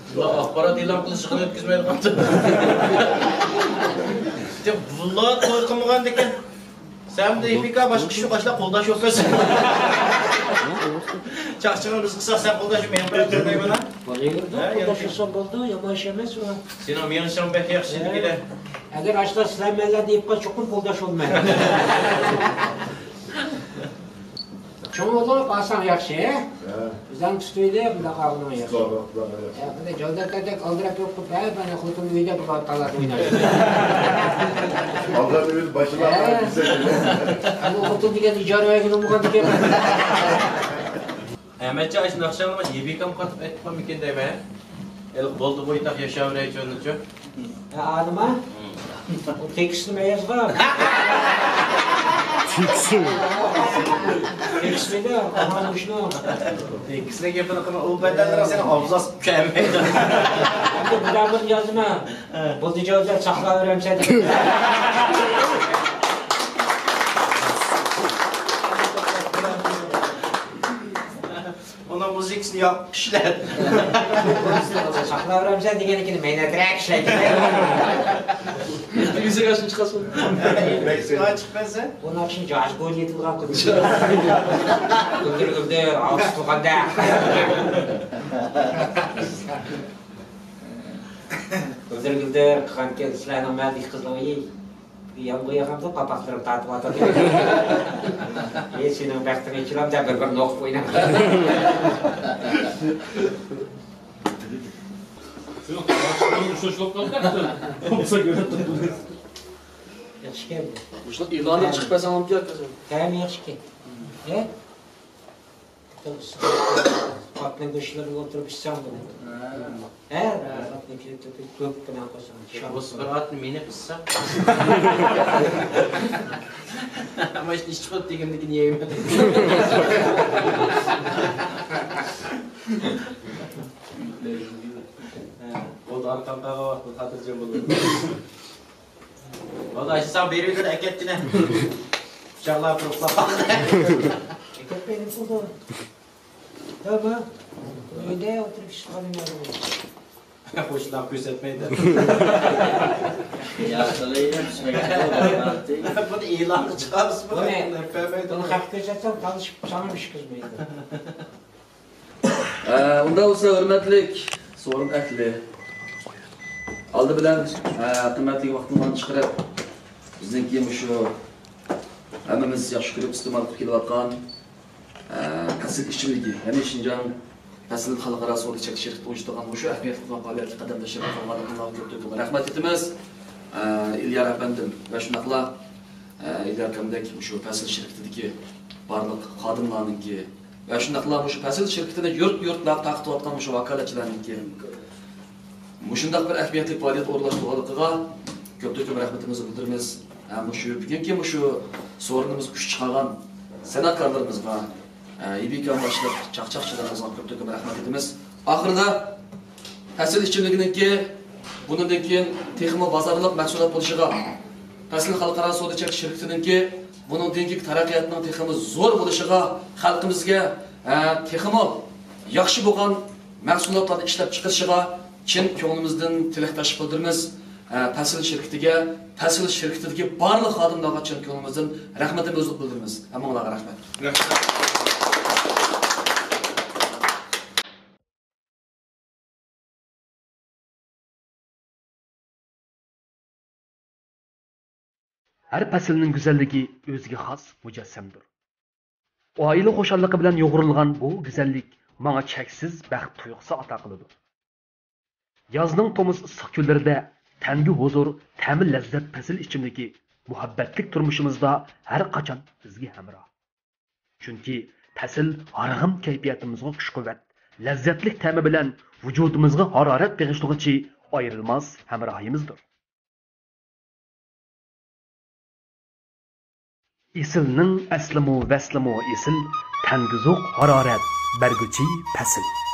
ئۇلار ئاخبارات ئېلان قىلىش يىغىنى ئۆتكۈزمەيدىغان. بۇلار توي قىلمىغاندىكىن. سەن دە ئېپىكا باشقا شۇ قاشلاپ قولداش بولۇپ كەتسەن. چاقچىقىنى بىز قىلساق سەن قولداش مېنىڭ بىلەن دەيمەن. بولىۋېرىدۇ، ھە، قولداش ياخشى. بولسا بولدى، يامان ئىش ئەمەس ئۇ. سېنىڭ مېڭىشىڭ بەك ياخشى، ھە. دېگىلە. ئەگەر ئاشۇنداق سىلەر مەنلەر دېيىپ قال، چوقۇم قولداش بولىمەن. چوڭ بولۇپ ئالساڭ ياخشى، ھە؟ ھە. بىزنى تۇتۇۋېلىپ، بۇنداق ئالغىنىڭ ياخشى. ياخشى. ھە، بۇنى جالداكەدەك ئالدىراپ يوق قىلىپ، ھە، مانا خوتۇن ئۆيدە بۇلار تالات ئوينايدۇ. ئالدىراپ يۈرۈپ باشلاپ ھە. بىزگە. ئەمما خوتۇن دېگەن ئىجارە بەرگىلى بولغان ئىكەن. ئەمەتجان، ئاشۇ ناخشاڭنى مانا يېبىكام قاتىپ ئېيتىپ قالمىكىن دەيمەن. ھېلىقى بولدى بۇ ياتاق ياشاۋېرەي چۆنىچۇ. ھە، ئالىما؟ ئۇ تېكىستنى مەن يازغان. تېكىستنى؟ تېكىستنى دە، قاھان مۇشۇنىڭ. تېكىستنى گېپىنى قىلما، ئۇ بەدەنلىرىڭ سېنىڭ ئابزاس كەلمەيدۇ. ئەمدى بۇلار بىر يازما. بولدى جاۋاب ساقلاۋېرەمسەن دېدى. ئۇنىڭ مۇزىكىسىنى ياق ئىشلەت. ساقلاۋېرەمسەن دېگەنكىنى مەينەترەك ئىشلەت. ئىنگلىزچە قاچان چىقاسىز؟ ئىنگلىزچە قاچان چىقىپ كەتسە؟ ئۇنىڭ ئۈچۈن جاج گول يېتىلغان قىلدى. گۈلدۈر گۈلدۈر، ئاۋۇ تۇتۇلغاندا. گۈلدۈر گۈلدۈر قىلغانكەن، سىلەرنىڭ مەدىكى قىزلىرى. يان بۇ ياقىمدا پاپاقلىرىم تارتىۋاتىدۇ. ئەي، سېنىڭ بەختىڭ ئېچىلامدا بىر-بىر نوقۇپ ئويناپ. ياخشىكەن. مۇشۇ ئېلاندا چىقىپ بەرسەڭ بولامدۇ ياكى؟ تەمى ياخشىكەن. ھە؟ ئاتنىڭ گۆشلىرىگە ئولتۇرۇپ ئىچسەڭ بولىدۇ. ھە. ھە، ئاتنىڭ كۆپىنى قويساڭ. بۇ بىر ئاتنى مېنى قىسسا. ئەمما ئىشتىن ئىشقىلىپ دېگەندىكىن يەيمەن. ھە، بولدى، ئارقاڭغا قاراپ خاتىرجەم بولۇڭ. ۋاللا ئاشۇ ساڭا بېرىۋېتىدۇ، ئەكەتكىنە. پىچاقلار تۇرۇپلا. ئەكەتمەيدۇ، پۇلدۇر. دەمە. ئۆيدە ئولتۇرۇپ ئىشلىغىنىم ياخشى. خوشلاپ كۆرسەتمەيدۇ. يا، قىلىيلى، چۈشمىگەن. بۇنى ئېلانغا چىقارسا، بۇنى بۇنى، بۇنى خەق كۆرسەتسەم، تالىشىپ ساڭا ئىش قىلمايدۇ. ئە، ئۇنداق بولسا، ھۆرمەتلىك سورۇن ئەھلى، ئالدى بىلەن، ئە، قىممەتلىك ۋاقتىڭلارنى چىقىرىپ، بىزنىڭكى مۇشۇ ھەممىمىز ياخشى كۆرۈپ ئىستېمال قىلىپ كېلىۋاتقان، ئە، پەسىل ئىچىملىكى، يەنى شىنجاڭ پەسىل خەلقئارا سودا چەكلىك شىركىتى ئۇيۇشتۇرغان مۇشۇ ئەھمىيەتلىك پائالىيەتكە قەدەم تەشرىپ قىلغانلىقىڭلارغا كۆپتىن كۆپ رەھمەت ئېيتىمىز. ئە، ئىليار ئەپەندىم ۋە شۇنداقلا، ئە، ئىليار ئاكامدەك مۇشۇ پەسىل شىركىتىدىكى بارلىق خادىملارنىڭكى ۋە شۇنداقلا مۇشۇ پەسىل شىركىتىنى يۇرت-يۇرتلاپ تارقىتىۋاتقان مۇشۇ ۋاكالەتچىلەرنىڭكى مۇشۇنداق بىر ئەھمىيەتلىك پائالىيەت ئورۇنلاشتۇرغانلىقىغا كۆپتىن كۆپ رەھمىتىمىزنى بىلدۈرىمىز. ھە، مۇشۇ بۈگۈنكى مۇشۇ سورۇنىمىزغا كۈچ چىقارغان سەنئەتكارلىرىمىزغا، ھە، ھېبىكام باشلىق چاقچاقچىلىرىمىزغا كۆپتىن كۆپ رەھمەت ئېيتىمىز. ئاخىرىدا پەسىل ئىچىملىكىنىڭكى بۇنىڭدىن كېيىن تېخىمۇ بازارلىق مەھسۇلات بولۇشىغا، پەسىل خەلقئارا سودا چەكلىك شىركىتىنىڭكى بۇنىڭدىن كېيىنكى تەرەققىياتنىڭ تېخىمۇ زور بولۇشىغا، خەلقىمىزگە، ھە، تېخىمۇ ياخشى بولغان مەھسۇلاتلارنى ئىشلەپ چىقىرىشىغا چىن كۆڭلىمىزدىن تىلەكداشلىق بىلدۈرىمىز. ھە، پەسىل شىركىتىگە، پەسىل شىركىتىدىكى بارلىق خادىملارغا چىن كۆڭلىمىزدىن رەھمىتىمىزنى بىلدۈرىمىز. ھەممىڭلارغا رەھمەت. رەھمەت. ھەر پەسىلنىڭ گۈزەللىكى ئۆزىگە خاس مۇجەسسەمدۇر. ئائىلە خۇشاللىقى بىلەن يۇغۇرۇلغان بۇ گۈزەللىك ماڭا چەكسىز بەخت تۇيغۇسى ئاتا قىلىدۇ. يازنىڭ تومۇز ئىسسىق كۈنلىرىدە تەنگە ھۇزۇر، تەمى لەززەت پەسىل ئىچىملىكى مۇھەببەتلىك تۇرمۇشىمىزدا ھەر قاچان بىزگە ھەمراھ. چۈنكى پەسىل ھارغىن كەيپىياتىمىزغا كۈچ-قۇۋۋەت، لەززەتلىك تەمى بىلەن ۋۇجۇدىمىزغا ھارارەت بېغىشلىغۇچى ئايرىلماس ھەمراھىمىزدۇر. ئېسىلنىڭ ئەسلىمۇ ۋەسلىمۇ ئېسىل، تەنگە زوق ھارارەت بەرگۈچى پەسىل.